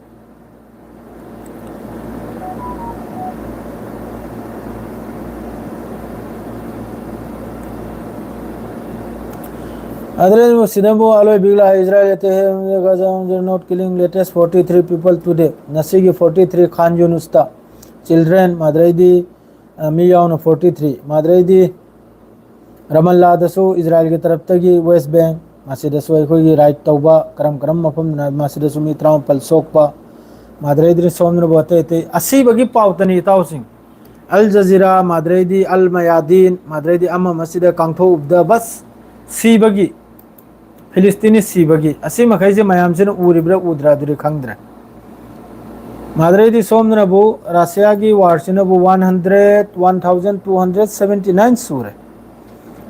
ꯑꯗꯨꯅ ꯁꯤꯗꯕꯨ ꯑꯂꯣꯏꯕꯤꯒ ꯂꯥꯛꯑꯦ, "Israel attack Gaza, not killing latest forty three people today." ꯉꯁꯤꯒꯤ forty three, ꯈꯥꯟ ꯌꯨꯅꯨꯁꯇ children, ꯃꯥꯗ꯭ꯔꯩꯗꯤ, ꯑ, ꯃꯤ ꯌꯥꯎꯅ forty three, ꯃꯥꯗ꯭ꯔꯩꯗꯤ ꯔꯃꯜꯂꯥꯗꯁꯨ ꯏꯖꯔꯥꯏꯜꯒꯤ ꯇꯔꯞꯇꯒꯤ ꯋꯦꯁ ꯕꯦꯡ, ꯃꯁꯤꯗꯁꯨ ꯑꯩꯈꯣꯏꯒꯤ raid ꯇꯧꯕ, ꯀꯔꯝ ꯀꯔꯝꯕ ꯃꯐꯝꯗꯅ ꯃꯁꯤꯗꯁꯨ ꯃꯤ ꯇꯔꯥꯃꯥꯄꯜ ꯁꯣꯛꯄ, ꯃꯥꯗ꯭ꯔꯩꯗꯤ ꯁꯣꯝꯗꯅꯕꯨ ꯑꯇꯩ ꯑꯇꯩ ꯑꯁꯤꯕꯒꯤ ꯄꯥꯎꯇꯅꯤ, ꯏꯇꯥꯎꯁꯤꯡ꯫ ꯑꯜ ꯖꯖꯤꯔꯥ, ꯃꯥꯗ꯭ꯔꯩꯗꯤ ꯑꯜ ꯃꯌꯥꯗꯤꯟ, ꯃꯥꯗ꯭ꯔꯩꯗꯤ ꯑꯃ ꯑꯃꯁꯤꯗ ꯀꯥꯡꯊꯣꯛꯎꯕꯗ ꯕꯁ ꯁꯤꯕꯒꯤ, ꯐꯤꯂꯤꯁꯇꯤꯅꯤ ꯁꯤꯕꯒꯤ, ꯑꯁꯤ ꯃꯈꯩꯁꯦ ꯃꯌꯥꯝꯁꯤꯅ ꯎꯔꯤꯕ꯭ꯔꯥ ꯎꯗ꯭ꯔꯥ ꯑꯗꯨꯗꯤ ꯈꯪꯗ꯭ꯔꯦ꯫ ꯃꯥꯗ꯭ꯔꯩꯗꯤ ꯁꯣꯝꯗꯅꯕꯨ ꯔꯁꯤꯌꯥꯒꯤ war ꯁꯤꯅꯕꯨ one hundred, one thousand two hundred seventy nine ꯁꯨꯔꯦ꯫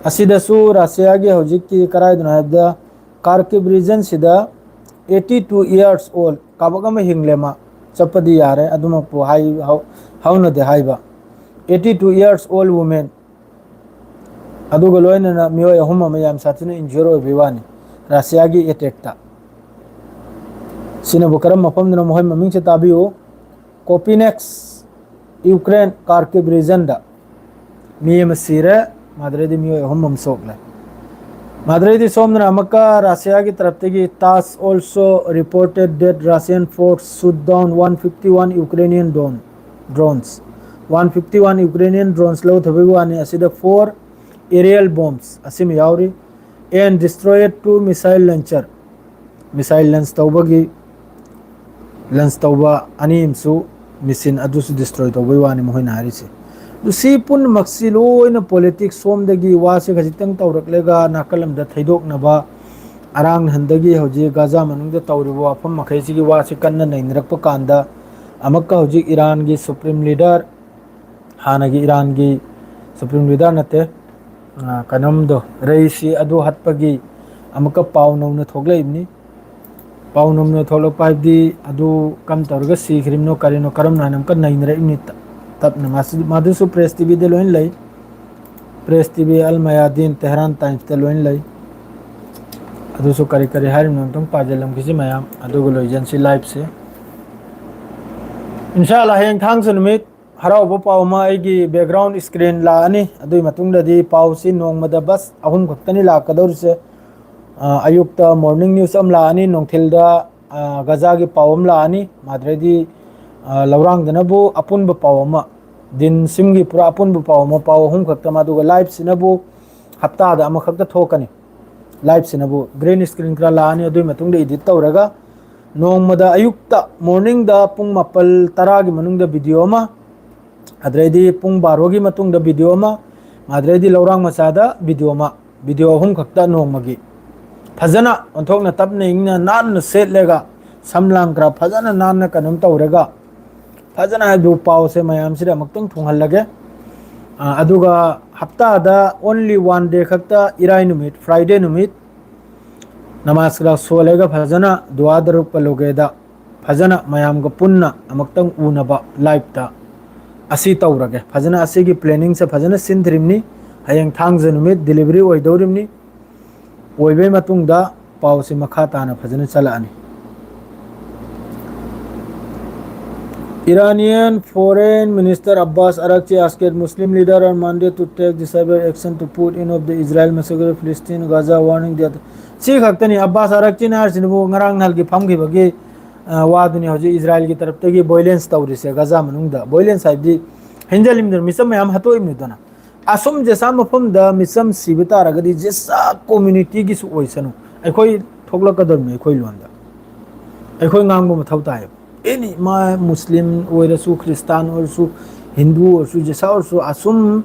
ꯑꯁꯤꯗꯁꯨ ꯔꯁꯤꯌꯥꯒꯤ ꯍꯧꯖꯤꯛꯀꯤ ꯀꯔꯥꯏꯗꯅꯣ ꯍꯥꯏꯕꯗ Kharkiv region ꯁꯤꯗ eighty two years old, ꯀꯥꯕꯛ ꯑꯃ ꯍꯤꯡꯂꯦ ꯃꯥ, ꯆꯠꯄꯗꯤ ꯌꯥꯔꯦ, ꯑꯗꯨꯃꯛꯄꯨ ꯍꯥꯏ-, ꯍꯧ-, ꯍꯧꯅꯗꯦ ꯍꯥꯏꯕ꯫ Eighty two years old woman, ꯑꯗꯨꯒ ꯂꯣꯏꯅꯅ ꯃꯤꯑꯣꯏ ꯑꯍꯨꯝ ꯑꯃ ꯌꯥꯝ ꯁꯥꯊꯤꯅ injure ꯑꯣꯏꯕꯒꯤ ꯋꯥꯅꯤ ꯔꯁꯤꯌꯥꯒꯤ attack ꯇ꯫ ꯁꯤꯅꯕꯨ ꯀꯔꯝꯕ ꯃꯐꯝꯗꯅꯣ? ꯃꯈꯣꯏ ꯃꯃꯤꯡꯁꯦ ꯇꯥꯕꯤꯌꯨ꯫ ꯀꯣꯄꯤꯅꯦꯛꯁ, ꯌꯨꯀ꯭ꯔꯦꯟ, ꯀꯥꯔꯀꯤꯞ ꯔꯤꯖꯟꯗ ꯃꯤ ꯑꯃ ꯁꯤꯔꯦ, ꯃꯥꯗ꯭ꯔꯩꯗꯤ ꯃꯤꯑꯣꯏ ꯑꯍꯨꯝ ꯑꯃ ꯁꯣꯛꯂꯦ꯫ ꯃꯥꯗ꯭ꯔꯩꯗꯤ ꯁꯣꯝꯗꯅ ꯑꯃꯨꯛꯀ ꯔꯁꯤꯌꯥꯒꯤ ꯇꯔꯞꯇꯒꯤ, TASS also reported that Russian force shoot down one fifty one Ukrainian drone drones, one fifty one Ukrainian drones ꯂꯧꯊꯕꯒꯤ ꯋꯥꯅꯤ꯫ ꯑꯁꯤꯗ four aerial bombs ꯑꯁꯤꯃ ꯌꯥꯎꯔꯤ, and destroyed two missile launcher, missile launch ꯇꯧꯕꯒꯤ, launch ꯇꯧꯕ ꯑꯅꯤ ꯑꯃꯁꯨ, ꯃꯦꯁꯤꯟ ꯑꯗꯨꯁꯨ destroy ꯇꯧꯕꯒꯤ ꯋꯥꯅꯤ ꯃꯈꯣꯏꯅ ꯍꯥꯏꯔꯤꯁꯦ꯫ ꯑꯗꯨ ꯁꯤ ꯄꯨꯝꯅꯃꯛꯁꯤ ꯂꯣꯏꯅ politics ꯁꯣꯝꯗꯒꯤ ꯋꯥꯁꯦ ꯈꯖꯤꯛꯇꯪ ꯇꯧꯔꯛꯂꯒ ꯅꯥꯀꯜ ꯑꯃꯗ ꯊꯩꯗꯣꯛꯅꯕ, ꯑꯔꯥꯡ ꯍꯟꯗꯒꯤ ꯍꯧꯖꯤꯛ ꯒꯥꯖꯥ ꯃꯅꯨꯡꯗ ꯇꯧꯔꯤꯕ ꯋꯥꯐꯝ ꯃꯈꯩꯁꯤꯒꯤ ꯋꯥꯁꯤ ꯀꯟꯅ ꯅꯩꯅꯔꯛꯄ ꯀꯥꯟꯗ, ꯑꯃꯨꯛꯀ ꯍꯧꯖꯤꯛ ꯏꯔꯥꯟꯒꯤ supreme leader, ꯍꯥꯟꯅꯒꯤ ꯏꯔꯥꯟꯒꯤ supreme leader ꯅꯠꯇꯦ, ꯑ, ꯀꯩꯅꯣꯝꯗꯣ, ꯔꯩꯁꯤ ꯑꯗꯨ ꯍꯠꯄꯒꯤ ꯑꯃꯨꯛꯀ ꯄꯥꯎ ꯅꯧꯅ ꯊꯣꯛꯂꯛꯏꯕꯅꯤ꯫ ꯄꯥꯎ ꯅꯧꯅ ꯊꯣꯛꯂꯛꯄ ꯍꯥꯏꯕꯗꯤ ꯑꯗꯨ ꯀꯔꯝ ꯇꯧꯔꯒ ꯁꯤꯈ꯭ꯔꯤꯕꯅꯣ, ꯀꯔꯤꯅꯣ, ꯀꯔꯝꯅ ꯍꯥꯏꯅ ꯑꯃꯨꯛꯀ ꯅꯩꯅꯔꯛꯏꯕꯅꯤ꯫ ꯇꯞ-, ꯇꯞꯅ ꯃꯥꯁꯤ-, ꯃꯗꯨꯁꯨ press T V ꯗ ꯂꯣꯏꯅ ꯂꯩ꯫ Press T V, Al Mayadin, Tehran Times ꯇ ꯂꯣꯏꯅ ꯂꯩ꯫ ꯑꯗꯨꯁꯨ ꯀꯔꯤ ꯀꯔꯤ ꯍꯥꯏꯔꯤꯕꯅꯣ ꯑꯝꯇꯪ ꯄꯥꯖꯤꯜꯂꯝꯈꯤꯁꯤ ꯃꯌꯥꯝ, ꯑꯗꯨꯒ ꯂꯣꯏꯖꯟꯁꯤ live ꯁꯦ꯫ ꯏꯟꯁꯥ ꯑꯜꯂꯥ, ꯍꯌꯦꯡ ꯊꯥꯡꯖ ꯅꯨꯃꯤꯠ ꯍꯔꯥꯎꯕ ꯄꯥꯎ ꯑꯃ ꯑꯩꯒꯤ background screen ꯂꯥꯛꯑꯅꯤ꯫ ꯑꯗꯨꯒꯤ ꯃꯇꯨꯡꯗꯗꯤ ꯄꯥꯎꯁꯤ ꯅꯣꯡꯃꯗ ꯕꯁ ꯑꯍꯨꯝ ꯈꯛꯇꯅꯤ ꯂꯥꯛꯀꯗꯧꯔꯤꯁꯦ꯫ ꯑ, ꯑꯌꯨꯛꯇ morning news ꯑꯃ ꯂꯥꯛꯑꯅꯤ, ꯅꯨꯡꯊꯤꯜꯗ, ꯑ, ꯒꯖꯥꯒꯤ ꯄꯥꯎ ꯑꯃ ꯂꯥꯛꯑꯅꯤ, ꯃꯥꯗ꯭ꯔꯩꯗꯤ, ꯑ, ꯂꯧꯔꯥꯡꯗꯅꯕꯨ ꯑꯄꯨꯟꯕ ꯄꯥꯎ ꯑꯃ, ꯗꯤꯟ ꯁꯤꯝꯒꯤ ꯄꯨꯔꯥ ꯑꯄꯨꯟꯕ ꯄꯥꯎ ꯑꯃ, ꯄꯥꯎ ꯑꯍꯨꯝ ꯈꯛꯇ, ꯑꯗꯨꯒ live ꯁꯤꯅꯕꯨ ꯍꯞꯇꯥꯗ ꯑꯃꯈꯛꯇ ꯊꯣꯛꯀꯅꯤ꯫ Live ꯁꯤꯅꯕꯨ green screen ꯈꯔ ꯂꯥꯛꯑꯅꯤ, ꯑꯗꯨꯒꯤ ꯃꯇꯨꯡꯗ edit ꯇꯧꯔꯒ ꯅꯣꯡꯃꯗ ꯑꯌꯨꯛꯇ, morning ꯗ ꯄꯨꯡ ꯃꯥꯄꯜ ꯇꯔꯥꯒꯤ ꯃꯅꯨꯡꯗ video ꯑꯃ, ꯑꯗꯨꯗꯩꯗꯤ ꯄꯨꯡ ꯕꯥꯔꯣꯒꯤ ꯃꯇꯨꯡꯗ video ꯑꯃ, ꯑꯗꯨꯗꯩꯗꯤ ꯂꯧꯔꯥꯡ ꯃꯆꯥꯗ video ꯑꯃ, video ꯑꯍꯨꯝ ꯈꯛꯇ ꯅꯣꯡꯃꯒꯤ꯫ ꯐꯖꯅ ꯑꯣꯟꯊꯣꯛꯅ ꯇꯞꯅ ꯏꯪꯅ ꯅꯥꯟꯅ ꯁꯦꯠꯂꯒ, ꯁꯝ ꯂꯥꯡ ꯈꯔ ꯐꯖꯅ ꯅꯥꯟꯅ ꯀꯩꯅꯣꯝ ꯇꯧꯔꯒ, ꯐꯖꯅ ꯍꯥꯏꯕꯗꯨ ꯄꯥꯎꯁꯦ ꯃꯌꯥꯝꯁꯤꯗ ꯑꯃꯨꯛꯇꯪ ꯊꯨꯡꯍꯜꯂꯒꯦ꯫ ꯑ, ꯑꯗꯨꯒ ꯍꯞꯇꯥꯗ only one day ꯈꯛꯇ, ꯏꯔꯥꯏ ꯅꯨꯃꯤꯠ, Friday ꯅꯨꯃꯤꯠ, ꯅꯃꯥꯖ ꯀꯂꯥ ꯁꯣꯜꯂꯒ ꯐꯖꯅ ꯗꯨꯋꯥ ꯗꯔꯨꯛ ꯄꯜꯂꯨꯒꯦꯗ, ꯐꯖꯅ ꯃꯌꯥꯝꯒ ꯄꯨꯟꯅ ꯑꯃꯨꯛꯇꯪ ꯎꯅꯕ live ꯇ ꯑꯁꯤ ꯇꯧꯔꯒꯦ꯫ ꯐꯖꯅ ꯑꯁꯤꯒꯤ planning ꯁꯦ ꯐꯖꯅ ꯁꯤꯟꯗ꯭ꯔꯤꯕꯅꯤ꯫ ꯍꯌꯦꯡ ꯊꯥꯡꯖ ꯅꯨꯃꯤꯠ delivery ꯑꯣꯏꯗꯧꯔꯤꯕꯅꯤ꯫ ꯑꯣꯏꯕꯩ ꯃꯇꯨꯡꯗ ꯄꯥꯎꯁꯤ ꯃꯈꯥ ꯇꯥꯅ ꯐꯖꯅ ꯆꯠꯂꯛꯑꯅꯤ꯫ Iranian Foreign Minister Abbas Araghchi asked Muslim leader on Monday to take decisive action to put end of the Israel massacre Palestine Gaza, warning that ꯁꯤ ꯈꯛꯇꯅꯤ ꯑꯕꯥꯁ ꯑꯔꯛꯆꯤꯅ ꯍꯥꯏꯔꯤꯁꯤꯅꯕꯨ ꯉꯔꯥꯡ ꯅꯍꯥꯟꯒꯤ ꯐꯝꯈꯤꯕꯒꯤ, ꯑ, ꯋꯥꯗꯨꯅꯤ ꯍꯧꯖꯤꯛ ꯏꯖꯔꯥꯏꯜꯒꯤ ꯇꯔꯞꯇꯒꯤ ꯚꯣꯏꯂꯦꯟꯁ ꯇꯧꯔꯤꯁꯦ ꯒꯥꯖꯥ ꯃꯅꯨꯡꯗ꯫ ꯚꯣꯏꯂꯦꯟꯁ ꯍꯥꯏꯕꯗꯤ ꯍꯦꯟꯖꯜꯂꯤꯕꯗꯨꯅ ꯃꯤꯆꯝ ꯃꯌꯥꯝ ꯍꯥꯠꯇꯣꯛꯏꯕꯅꯤꯗꯅ꯫ ꯑꯁꯨꯝ ꯖꯦꯁꯥ ꯃꯐꯝꯗ ꯃꯤꯆꯝ ꯁꯤꯕ ꯇꯥꯔꯒꯗꯤ ꯖꯦꯁꯥ ꯀꯣꯃ꯭ꯌꯨꯅꯤꯇꯤꯒꯤꯁꯨ ꯑꯣꯏꯁꯅꯨ, ꯑꯩꯈꯣꯏ ꯊꯣꯛꯂꯛꯀꯗꯕꯅꯤ ꯑꯩꯈꯣꯏ ꯂꯣꯟꯗ꯫ ꯑꯩꯈꯣꯏ ꯉꯥꯡꯕ ꯃꯊꯧ ꯇꯥꯏꯌꯦꯕ꯫ ꯑꯦꯅꯤ ꯃꯥ ꯃꯨꯁꯂꯤꯝ ꯑꯣꯏꯔꯁꯨ, ꯈ꯭ꯔꯤꯁꯇꯥꯟ ꯑꯣꯏꯔꯁꯨ, ꯍꯤꯟꯗꯨ ꯑꯣꯏꯔꯁꯨ, ꯖꯦꯁꯥ ꯑꯣꯏꯔꯁꯨ, ꯑꯁꯨꯝ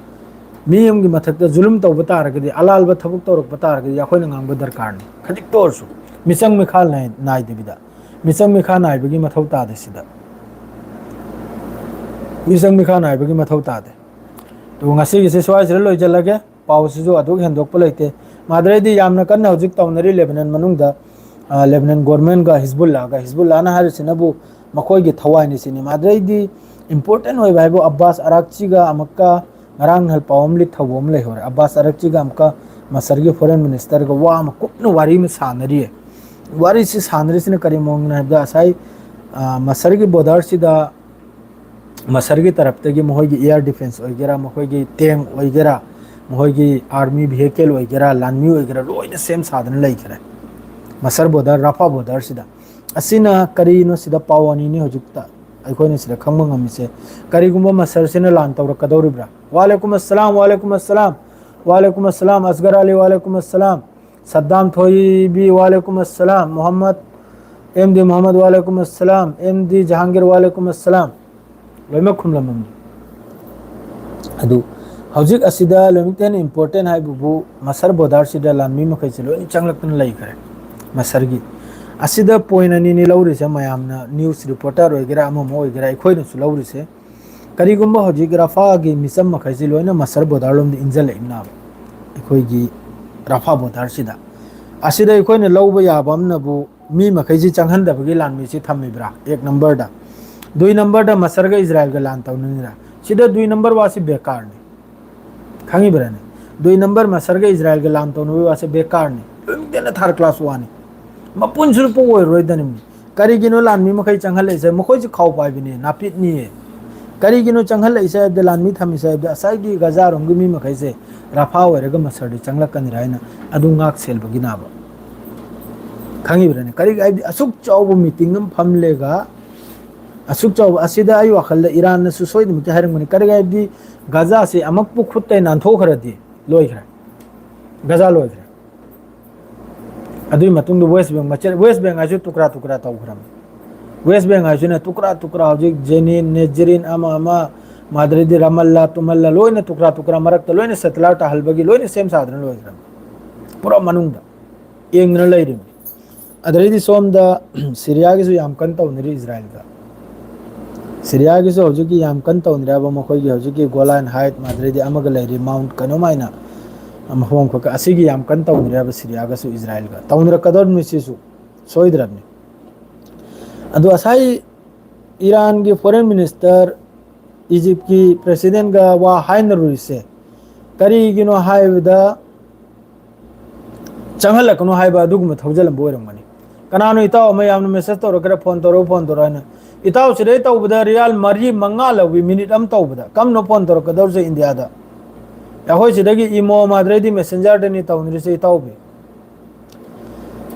ꯃꯤ ꯑꯃꯒꯤ ꯃꯊꯛꯇ ꯖꯨꯂꯨꯝ ꯇꯧꯕ ꯇꯥꯔꯒꯗꯤ, ꯑꯂꯥꯜꯕ ꯊꯕꯛ ꯇꯧꯔꯛꯄ ꯇꯥꯔꯒꯗꯤ ꯑꯩꯈꯣꯏꯅ ꯉꯥꯡꯕ ꯗꯔꯀꯥꯔꯅꯤ꯫ ꯈꯖꯤꯛꯇ ꯑꯣꯏꯔꯁꯨ ꯃꯤꯆꯪ ꯃꯤꯈꯥ ꯅꯥꯏ-, ꯅꯥꯏꯗꯕꯤꯗ꯫ ꯃꯤꯆꯪ ꯃꯤꯈꯥ ꯅꯥꯏꯕꯒꯤ ꯃꯊꯧ ꯇꯥꯗꯦ ꯁꯤꯗ꯫ ꯃꯤꯆꯪ ꯃꯤꯈꯥ ꯅꯥꯏꯕꯒꯤ ꯃꯊꯧ ꯇꯥꯗꯦ꯫ ꯑꯗꯨ ꯉꯁꯤꯒꯤꯁꯦ ꯁ꯭ꯋꯥꯏꯁꯤꯗ ꯂꯣꯏꯁꯤꯜꯂꯒꯦ꯫ ꯄꯥꯎꯁꯤꯁꯨ ꯑꯗꯨꯛ ꯍꯦꯟꯗꯣꯛꯄ ꯂꯩꯇꯦ꯫ ꯃꯥꯗ꯭ꯔꯩꯗꯤ ꯌꯥꯝꯅ ꯀꯟꯅ ꯍꯧꯖꯤꯛ ꯇꯧꯅꯔꯤ ꯂꯦꯕꯅꯟ ꯃꯅꯨꯡꯗ, ꯑ, ꯂꯦꯕꯅꯟ ꯒꯣꯔꯃꯦꯟꯒ ꯍꯤꯖꯕꯨꯜꯂꯥꯒ꯫ ꯍꯤꯖꯕꯨꯜꯂꯥꯅ ꯍꯥꯏꯔꯤꯁꯤꯅꯕꯨ ꯃꯈꯣꯏꯒꯤ ꯊꯋꯥꯏꯅꯤ ꯁꯤꯅꯤ꯫ ꯃꯥꯗ꯭ꯔꯩꯗꯤ ꯏꯝꯄꯣꯔꯇꯦꯟ ꯑꯣꯏꯕ ꯍꯥꯏꯕꯨ ꯑꯕꯥꯁ ꯑꯔꯥꯛꯆꯤꯒ ꯑꯃꯨꯛꯀ ꯉꯔꯥꯡ ꯅꯍꯥꯟ ꯄꯥꯎ ꯑꯃ ꯂꯤꯛ ꯊꯧꯕ ꯑꯃ ꯂꯩꯍꯧꯔꯦ꯫ ꯑꯕꯥꯁ ꯑꯔꯥꯛꯆꯤꯒ ꯑꯃꯨꯛꯀ ꯃꯁꯔꯒꯤ ꯐꯣꯔꯦꯟ ꯃꯤꯅꯤꯁꯇꯔꯒ ꯋꯥ ꯑꯃ ꯀꯨꯞꯅ ꯋꯥꯔꯤ ꯑꯃ ꯁꯥꯟꯅꯔꯤꯌꯦ꯫ ꯋꯥꯔꯤꯁꯤ ꯁꯥꯟꯅꯔꯤꯁꯤꯅ ꯀꯔꯤ ꯃꯑꯣꯡꯅꯣ ꯍꯥꯏꯕꯗ ꯉꯁꯥꯏ, ꯑ, ꯃꯁꯔꯒꯤ ꯕꯣꯔꯗꯔꯁꯤꯗ ꯃꯁꯔꯒꯤ ꯇꯔꯞꯇꯒꯤ ꯃꯈꯣꯏꯒꯤ ꯑꯦꯌꯔ ꯗꯤꯐꯦꯟꯁ ꯑꯣꯏꯒꯦꯔꯥ, ꯃꯈꯣꯏꯒꯤ ꯇꯦꯡ ꯑꯣꯏꯒꯦꯔꯥ, ꯃꯈꯣꯏꯒꯤ ꯑꯥꯔꯃꯤ ꯚꯤꯍꯤꯀꯜ ꯑꯣꯏꯒꯦꯔꯥ, ꯂꯥꯟꯃꯤ ꯑꯣꯏꯒꯦꯔꯥ, ꯂꯣꯏꯅ ꯁꯦꯝ ꯁꯥꯗꯅ ꯂꯩꯈ꯭ꯔꯦ ꯃꯁꯔ ꯕꯣꯔꯗꯔ, ꯔꯥꯐꯥ ꯕꯣꯔꯗꯔꯁꯤꯗ꯫ ꯑꯁꯤꯅ ꯀꯔꯤꯅꯣ? ꯁꯤꯗ ꯄꯥꯎ ꯑꯅꯤꯅꯤ ꯍꯧꯖꯤꯛꯇ ꯑꯩꯈꯣꯏꯅ ꯁꯤꯗ ꯈꯪꯕ ꯉꯝꯃꯤꯁꯦ꯫ ꯀꯔꯤꯒꯨꯝꯕ ꯃꯁꯔꯁꯤꯅ ꯂꯥꯟ ꯇꯧꯔꯛꯀꯗꯧꯔꯤꯕ꯭ꯔꯥ? ꯋꯥꯂꯦꯀꯨꯝ ꯑꯁꯂꯥꯝ, ꯋꯥꯂꯦꯀꯨꯝ ꯑꯁꯂꯥꯝ, ꯋꯥꯂꯦꯀꯨꯝ ꯑꯁꯂꯥꯝ, ꯑꯁꯒꯔ ꯑꯂꯤ, ꯋꯥꯂꯦꯀꯨꯝ ꯑꯁꯂꯥꯝ, ꯁꯗꯥꯝ ꯊꯣꯏꯕꯤ, ꯋꯥꯂꯦꯀꯨꯝ ꯑꯁꯂꯥꯝ, ꯃꯣꯍꯝꯃꯗ, ꯑꯦꯝ ꯗꯤ ꯃꯣꯍꯝꯃꯗ, ꯋꯥꯂꯦꯀꯨꯝ ꯑꯁꯂꯥꯝ, ꯑꯦꯝ ꯗꯤ ꯖꯍꯥꯡꯒꯤꯔ, ꯋꯥꯂꯦꯀꯨꯝ ꯑꯁꯂꯥꯝ꯫ ꯂꯣꯏꯅꯃꯛ ꯈꯨꯝꯂꯝꯃꯝꯃꯤ꯫ ꯑꯗꯨ ꯍꯧꯖꯤꯛ ꯑꯁꯤꯗ ꯂꯣꯏꯅꯃꯛꯇ ꯍꯦꯟꯅ ꯏꯝꯄꯣꯔꯇꯦꯟ ꯍꯥꯏꯕꯕꯨ ꯃꯁꯔ ꯕꯣꯔꯗꯔꯁꯤꯗ ꯂꯥꯟꯃꯤ ꯃꯈꯩꯁꯦ ꯂꯣꯏꯅ ꯆꯪꯂꯛꯇꯨꯅ ꯂꯩꯈ꯭ꯔꯦ꯫ ꯃꯁꯔꯒꯤ ꯑꯁꯤꯗ ꯄꯣꯏꯟ ꯑꯅꯤꯅꯤ ꯂꯧꯔꯤꯁꯦ ꯃꯌꯥꯝꯅ, ꯅ꯭ꯌꯨꯁ ꯔꯤꯄꯣꯔꯇꯔ ꯑꯣꯏꯒꯦꯔꯥ, ꯑꯃ ꯑꯃ ꯑꯣꯏꯒꯦꯔꯥ, ꯑꯩꯈꯣꯏꯅꯁꯨ ꯂꯧꯔꯤꯁꯦ꯫ ꯀꯔꯤꯒꯨꯝꯕ ꯍꯧꯖꯤꯛ ꯔꯥꯐꯥꯒꯤ ꯃꯤꯆꯝ ꯃꯈꯩꯁꯤ ꯂꯣꯏꯅ ꯃꯁꯔ ꯕꯣꯔꯗꯔ ꯂꯣꯝꯗ ꯏꯟꯖꯜꯂꯛꯏꯅ ꯑꯩꯈꯣꯏꯒꯤ ꯔꯥꯐꯥ ꯕꯣꯔꯗꯔꯁꯤꯗ꯫ ꯑꯁꯤꯗ ꯑꯩꯈꯣꯏꯅ ꯂꯧꯕ ꯌꯥꯕ ꯑꯃꯅꯕꯨ ꯃꯤ ꯃꯈꯩꯁꯤ ꯆꯪꯍꯟꯗꯕꯒꯤ ꯂꯥꯟꯃꯤꯁꯤ ꯊꯝꯃꯤꯕ꯭ꯔꯥ? ꯑꯦꯛ ꯅꯝꯕꯔꯗ꯫ ꯗꯨꯏ ꯅꯝꯕꯔꯗ ꯃꯁꯔꯒ ꯏꯖꯔꯥꯏꯜꯒ ꯂꯥꯟ ꯇꯧꯅꯤꯡꯉꯤꯔꯥ? ꯁꯤꯗ ꯗꯨꯏ ꯅꯝꯕꯔ ꯋꯥꯁꯤ ꯕꯦꯀꯥꯔꯅꯤ꯫ ꯈꯪꯉꯤꯕ꯭ꯔꯥꯅꯦ? ꯗꯨꯏ ꯅꯝꯕꯔ ꯃꯁꯔꯒ ꯏꯖꯔꯥꯏꯜꯒ ꯂꯥꯟ ꯇꯧꯅꯕꯒꯤ ꯋꯥꯁꯦ ꯕꯦꯀꯥꯔꯅꯤ꯫ ꯂꯣꯏꯅꯃꯛꯇꯅ ꯊꯥꯔ ꯀ꯭ꯂꯥꯁ ꯋꯥꯅꯤ꯫ ꯃꯄꯨꯟꯁꯤꯁꯨ ꯄꯣꯛꯑꯣꯏꯔꯣꯏꯗꯅꯤ꯫ ꯀꯔꯤꯒꯤꯅꯣ ꯂꯥꯟꯃꯤ ꯃꯈꯩ ꯆꯪꯍꯜꯂꯛꯏꯁꯦ? ꯃꯈꯣꯏꯁꯨ ꯈꯥꯎ ꯄꯥꯏꯕꯅꯦ, ꯅꯥꯄꯤꯠꯅꯤꯌꯦ꯫ ꯀꯔꯤꯒꯤꯅꯣ ꯆꯪꯍꯜꯂꯛꯏꯁꯦ ꯍꯥꯏꯕꯗ, ꯂꯥꯟꯃꯤ ꯊꯝꯃꯤꯁꯦ ꯍꯥꯏꯕꯗ, ꯉꯁꯥꯏꯒꯤ ꯒꯖꯥꯔꯣꯝꯒꯤ ꯃꯤ ꯃꯈꯩꯁꯦ ꯔꯐꯥ ꯑꯣꯏꯔꯒ ꯃꯁꯔꯗ ꯆꯪꯂꯛꯀꯅꯤꯔ ꯍꯥꯏꯅ ꯑꯗꯨ ꯉꯥꯛ ꯁꯦꯜꯕꯒꯤꯅꯥꯕ꯫ ꯈꯪꯉꯤꯕ꯭ꯔꯅꯦ? ꯀꯔꯤꯒꯤ ꯍꯥꯏꯕꯗꯤ, ꯑꯁꯨꯛ ꯆꯥꯎꯕ ꯃꯤꯇꯤꯡ ꯑꯃ ꯐꯝꯂꯦꯒ, ꯑꯁꯨꯛ ꯆꯥꯎꯕ ꯑꯁꯤꯗ ꯑꯩ ꯋꯥꯈꯜꯗ ꯏꯔꯥꯟꯅꯁꯨ ꯁꯣꯏꯗꯅꯃꯛꯀꯤ ꯍꯥꯏꯔꯝꯒꯅꯤ꯫ ꯀꯔꯤꯒꯤ ꯍꯥꯏꯕꯗꯤ, ꯒꯖꯥꯁꯦ ꯑꯃꯨꯛꯄꯨ ꯈꯨꯠꯇꯩ ꯅꯥꯟꯊꯣꯛꯈ꯭ꯔꯗꯤ ꯂꯣꯏꯈ꯭ꯔꯦ, ꯒꯖꯥ ꯂꯣꯏꯈ꯭ꯔꯦ꯫ ꯑꯗꯨꯒꯤ ꯃꯇꯨꯡꯗ ꯋꯦꯁ ꯕꯦꯡ ꯃꯆꯦꯠ, ꯋꯦꯁ ꯕꯦꯡ ꯍꯥꯏꯁꯨ ꯇꯨꯀ꯭ꯔꯥ ꯇꯨꯀ꯭ꯔꯥ ꯇꯧꯈ꯭ꯔꯕꯅꯤ꯫ ꯋꯦꯁ ꯕꯦꯡ ꯍꯥꯏꯁꯤꯅ ꯇꯨꯀ꯭ꯔꯥ ꯇꯨꯀ꯭ꯔꯥ, ꯍꯧꯖꯤꯛ ꯖꯦꯅꯤꯟ, ꯅꯦꯖꯔꯤꯟ, ꯑꯃ ꯑꯃ, ꯃꯥꯗ꯭ꯔꯩꯗꯤ ꯔꯥꯃꯜꯂꯥ, ꯇꯨꯃꯜꯂꯥ, ꯂꯣꯏꯅ ꯇꯨꯀ꯭ꯔꯥ ꯇꯨꯀ꯭ꯔꯥ, ꯃꯔꯛꯇ ꯂꯣꯏꯅ ꯁꯦꯇꯂꯔ ꯇꯥꯍꯜꯕꯒꯤ ꯂꯣꯏꯅ ꯁꯦꯝ ꯁꯥꯗꯅ ꯂꯣꯏꯈ꯭ꯔꯕꯅꯤ꯫ ꯄꯨꯔꯥ ꯃꯅꯨꯡꯗ ꯌꯦꯡꯗꯅ ꯂꯩꯔꯤꯕꯅꯤ꯫ ꯑꯗꯩꯗꯤ ꯁꯣꯝꯗ ꯁꯤꯔꯤꯌꯥꯒꯤꯁꯨ ꯌꯥꯝ ꯀꯟꯅ ꯇꯧꯅꯔꯤ ꯏꯖꯔꯥꯏꯜꯒ꯫ ꯁꯤꯔꯤꯌꯥꯒꯤꯁꯨ ꯍꯧꯖꯤꯛꯀꯤ ꯌꯥꯝ ꯀꯟꯅ ꯇꯧꯅꯔꯤ ꯍꯥꯏꯕ, ꯃꯈꯣꯏꯒꯤ ꯍꯧꯖꯤꯛꯀꯤ ꯒꯣꯂꯥꯟ ꯍꯥꯏꯠ, ꯃꯥꯗ꯭ꯔꯩꯗꯤ ꯑꯃꯒ ꯂꯩꯔꯤ, ꯃꯥꯎꯟꯠ ꯀꯩꯅꯣꯝ ꯍꯥꯏꯅ ꯃꯐꯝ ꯈꯛ ꯑꯁꯤꯒꯤ ꯌꯥꯝ ꯀꯟꯅ ꯇꯧꯅꯔꯤ ꯍꯥꯏꯕ, ꯁꯤꯔꯤꯌꯥꯒꯁꯨ ꯏꯖꯔꯥꯏꯜꯒ ꯇꯧꯅꯔꯛꯀꯗꯧꯔꯤꯕꯅꯤ꯫ ꯁꯤꯁꯨ ꯁꯣꯏꯗ꯭ꯔꯕꯅꯤ꯫ ꯑꯗꯣ ꯉꯁꯥꯏ ꯏꯔꯥꯟꯒꯤ ꯐꯣꯔꯦꯟ ꯃꯤꯅꯤꯁꯇꯔ, ꯏꯖꯤꯞꯀꯤ ꯄ꯭ꯔꯦꯁꯤꯗꯦꯟꯒ ꯋꯥ ꯍꯥꯏꯅꯔꯨꯔꯤꯁꯦ ꯀꯔꯤꯒꯤꯅꯣ ꯍꯥꯏꯕꯗ, ꯆꯪꯍꯜꯂꯛꯀꯅꯨ ꯍꯥꯏꯕ ꯑꯗꯨꯒꯨꯝꯕ ꯊꯧꯖꯜ ꯑꯃ ꯑꯣꯏꯔꯝꯒꯅꯤ꯫ ꯀꯅꯥꯅꯣ ꯏꯇꯥꯎ ꯑꯃ ꯌꯥꯝꯅ ꯃꯦꯁꯦꯖ ꯇꯧꯔꯛꯀꯦꯔꯥ, ꯐꯣꯟ ꯇꯧꯔꯛꯎ, ꯐꯣꯟ ꯇꯧꯔꯛꯎ ꯍꯥꯏꯅ? ꯏꯇꯥꯎ, ꯁꯤꯗꯩ ꯇꯧꯕꯗ ꯔꯤꯌꯥꯜ ꯃꯔꯤ ꯃꯉꯥ ꯂꯧꯏ, ꯃꯤꯅꯤꯠ ꯑꯃ ꯇꯧꯕꯗ꯫ ꯀꯝꯅꯣ ꯐꯣꯟ ꯇꯧꯔꯛꯀꯗꯧꯔꯤꯁꯦ ꯏꯟꯗꯤꯌꯥꯗ? ꯑꯩꯈꯣꯏ ꯁꯤꯗꯒꯤ ꯏꯃꯣ, ꯃꯥꯗ꯭ꯔꯩꯗꯤ ꯃꯦꯁꯦꯟꯖꯔꯗꯅꯤ ꯇꯧꯅꯔꯤꯁꯦ, ꯏꯇꯥꯎꯕꯤ꯫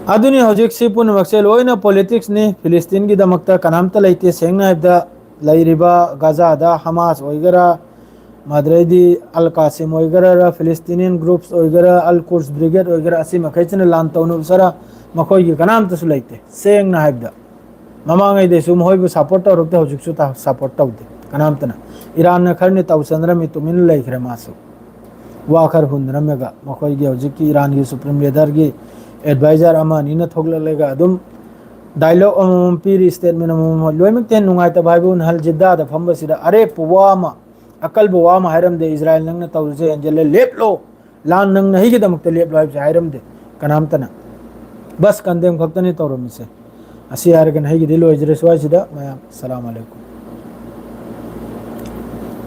ꯑꯗꯨꯅꯤ ꯍꯧꯖꯤꯛꯁꯤ ꯄꯨꯝꯅꯃꯛꯁꯦ ꯂꯣꯏꯅ ꯄꯣꯂꯤꯇꯤꯛꯁꯅꯤ꯫ ꯐꯤꯂꯤꯁꯇꯤꯟꯒꯤꯗꯃꯛꯇ ꯀꯅꯥꯝꯇ ꯂꯩꯇꯦ꯫ ꯁꯦꯡꯅ ꯍꯥꯏꯕꯗ, ꯂꯩꯔꯤꯕ ꯒꯖꯥꯗ ꯍꯃꯥꯁ ꯑꯣꯏꯒꯦꯔꯥ, ꯃꯗꯨꯗꯩꯗꯤ ꯑꯜ ꯀꯥꯁꯤꯝ ꯑꯣꯏꯒꯦꯔꯥ, ꯐꯤꯂꯤꯁꯇꯤꯅꯤꯌꯟ ꯒ꯭ꯔꯨꯞꯁ ꯑꯣꯏꯒꯦꯔꯥ, ꯑꯜ ꯀꯨꯔꯁ ꯕ꯭ꯔꯤꯒꯦꯗ ꯑꯣꯏꯒꯦꯔꯥ, ꯑꯁꯤ ꯃꯈꯩꯁꯤꯅ ꯂꯥꯟ ꯇꯧꯅꯕ ꯁꯔꯥ ꯃꯈꯣꯏꯒꯤ ꯀꯅꯥꯝꯇꯁꯨ ꯂꯩꯇꯦ꯫ ꯁꯦꯡꯅ ꯍꯥꯏꯕꯗ, ꯃꯃꯥꯡꯉꯩꯗꯁꯨ ꯃꯈꯣꯏꯕꯨ ꯁꯄꯣꯔꯠ ꯇꯧꯔꯛꯇꯦ, ꯍꯧꯖꯤꯛꯁꯨ ꯇ-, ꯁꯄꯣꯔꯠ ꯇꯧꯗꯦ ꯀꯅꯥꯝꯇꯅ꯫ ꯏꯔꯥꯟꯅ ꯈꯔꯅꯤ ꯇꯧꯁꯟꯅꯔꯝꯃꯤ, ꯇꯨꯃꯤꯟꯅ ꯂꯩꯈ꯭ꯔꯦ ꯃꯥꯁꯨ꯫ ꯋꯥ ꯈꯔ ꯍꯨꯟꯅꯔꯝꯃꯒ, ꯃꯈꯣꯏꯒꯤ ꯍꯧꯖꯤꯛꯀꯤ ꯏꯔꯥꯟꯒꯤ ꯁꯨꯄ꯭ꯔꯤꯝ ꯂꯤꯗꯔꯒꯤ ꯑꯦꯗꯚꯥꯏꯖꯔ ꯑꯃ ꯑꯅꯤꯅ ꯊꯣꯛꯂꯛꯂꯒ ꯑꯗꯨꯝ ꯗꯥꯏꯂꯣꯒ ꯑꯃꯃꯝ ꯄꯤꯔꯤ, ꯁ꯭ꯇꯦꯠꯃꯦꯟ ꯑꯃꯃꯝ, ꯂꯣꯏꯅꯃꯛꯇ ꯍꯦꯟꯅ ꯅꯨꯡꯉꯥꯏꯇꯕ ꯍꯥꯏꯕꯨ ꯅꯍꯥꯟ ꯖꯤꯗꯥꯗ ꯐꯝꯕꯁꯤꯗ ꯑꯔꯦꯞꯄ ꯋꯥ ꯑꯃ, ꯑꯀꯜꯕ ꯋꯥ ꯑꯃ ꯍꯥꯏꯔꯝꯗꯦ꯫ ꯏꯖꯔꯥꯏꯜ, ꯅꯪꯅ ꯇꯧꯔꯤꯁꯦ ꯍꯦꯟꯖꯜꯂꯦ, ꯂꯦꯞꯂꯣ, ꯂꯥꯟ ꯅꯪꯅ ꯑꯩꯒꯤꯗꯃꯛꯇ ꯂꯦꯞꯂꯣ ꯍꯥꯏꯕꯁꯦ ꯍꯥꯏꯔꯝꯗꯦ ꯀꯅꯥꯝꯇꯅ꯫ ꯕꯁ ꯀꯟꯗꯦꯝ ꯈꯛꯇꯅꯤ ꯇꯧꯔꯝꯃꯤꯁꯦ꯫ ꯑꯁꯤ ꯍꯥꯏꯔꯒꯅ ꯑꯩꯒꯤꯗꯤ ꯂꯣꯏꯖꯔꯦ ꯁ꯭ꯋꯥꯏꯁꯤꯗ꯫ ꯃꯌꯥꯝ ꯁꯂꯥꯝ ꯑꯂꯩꯀꯨꯝ꯫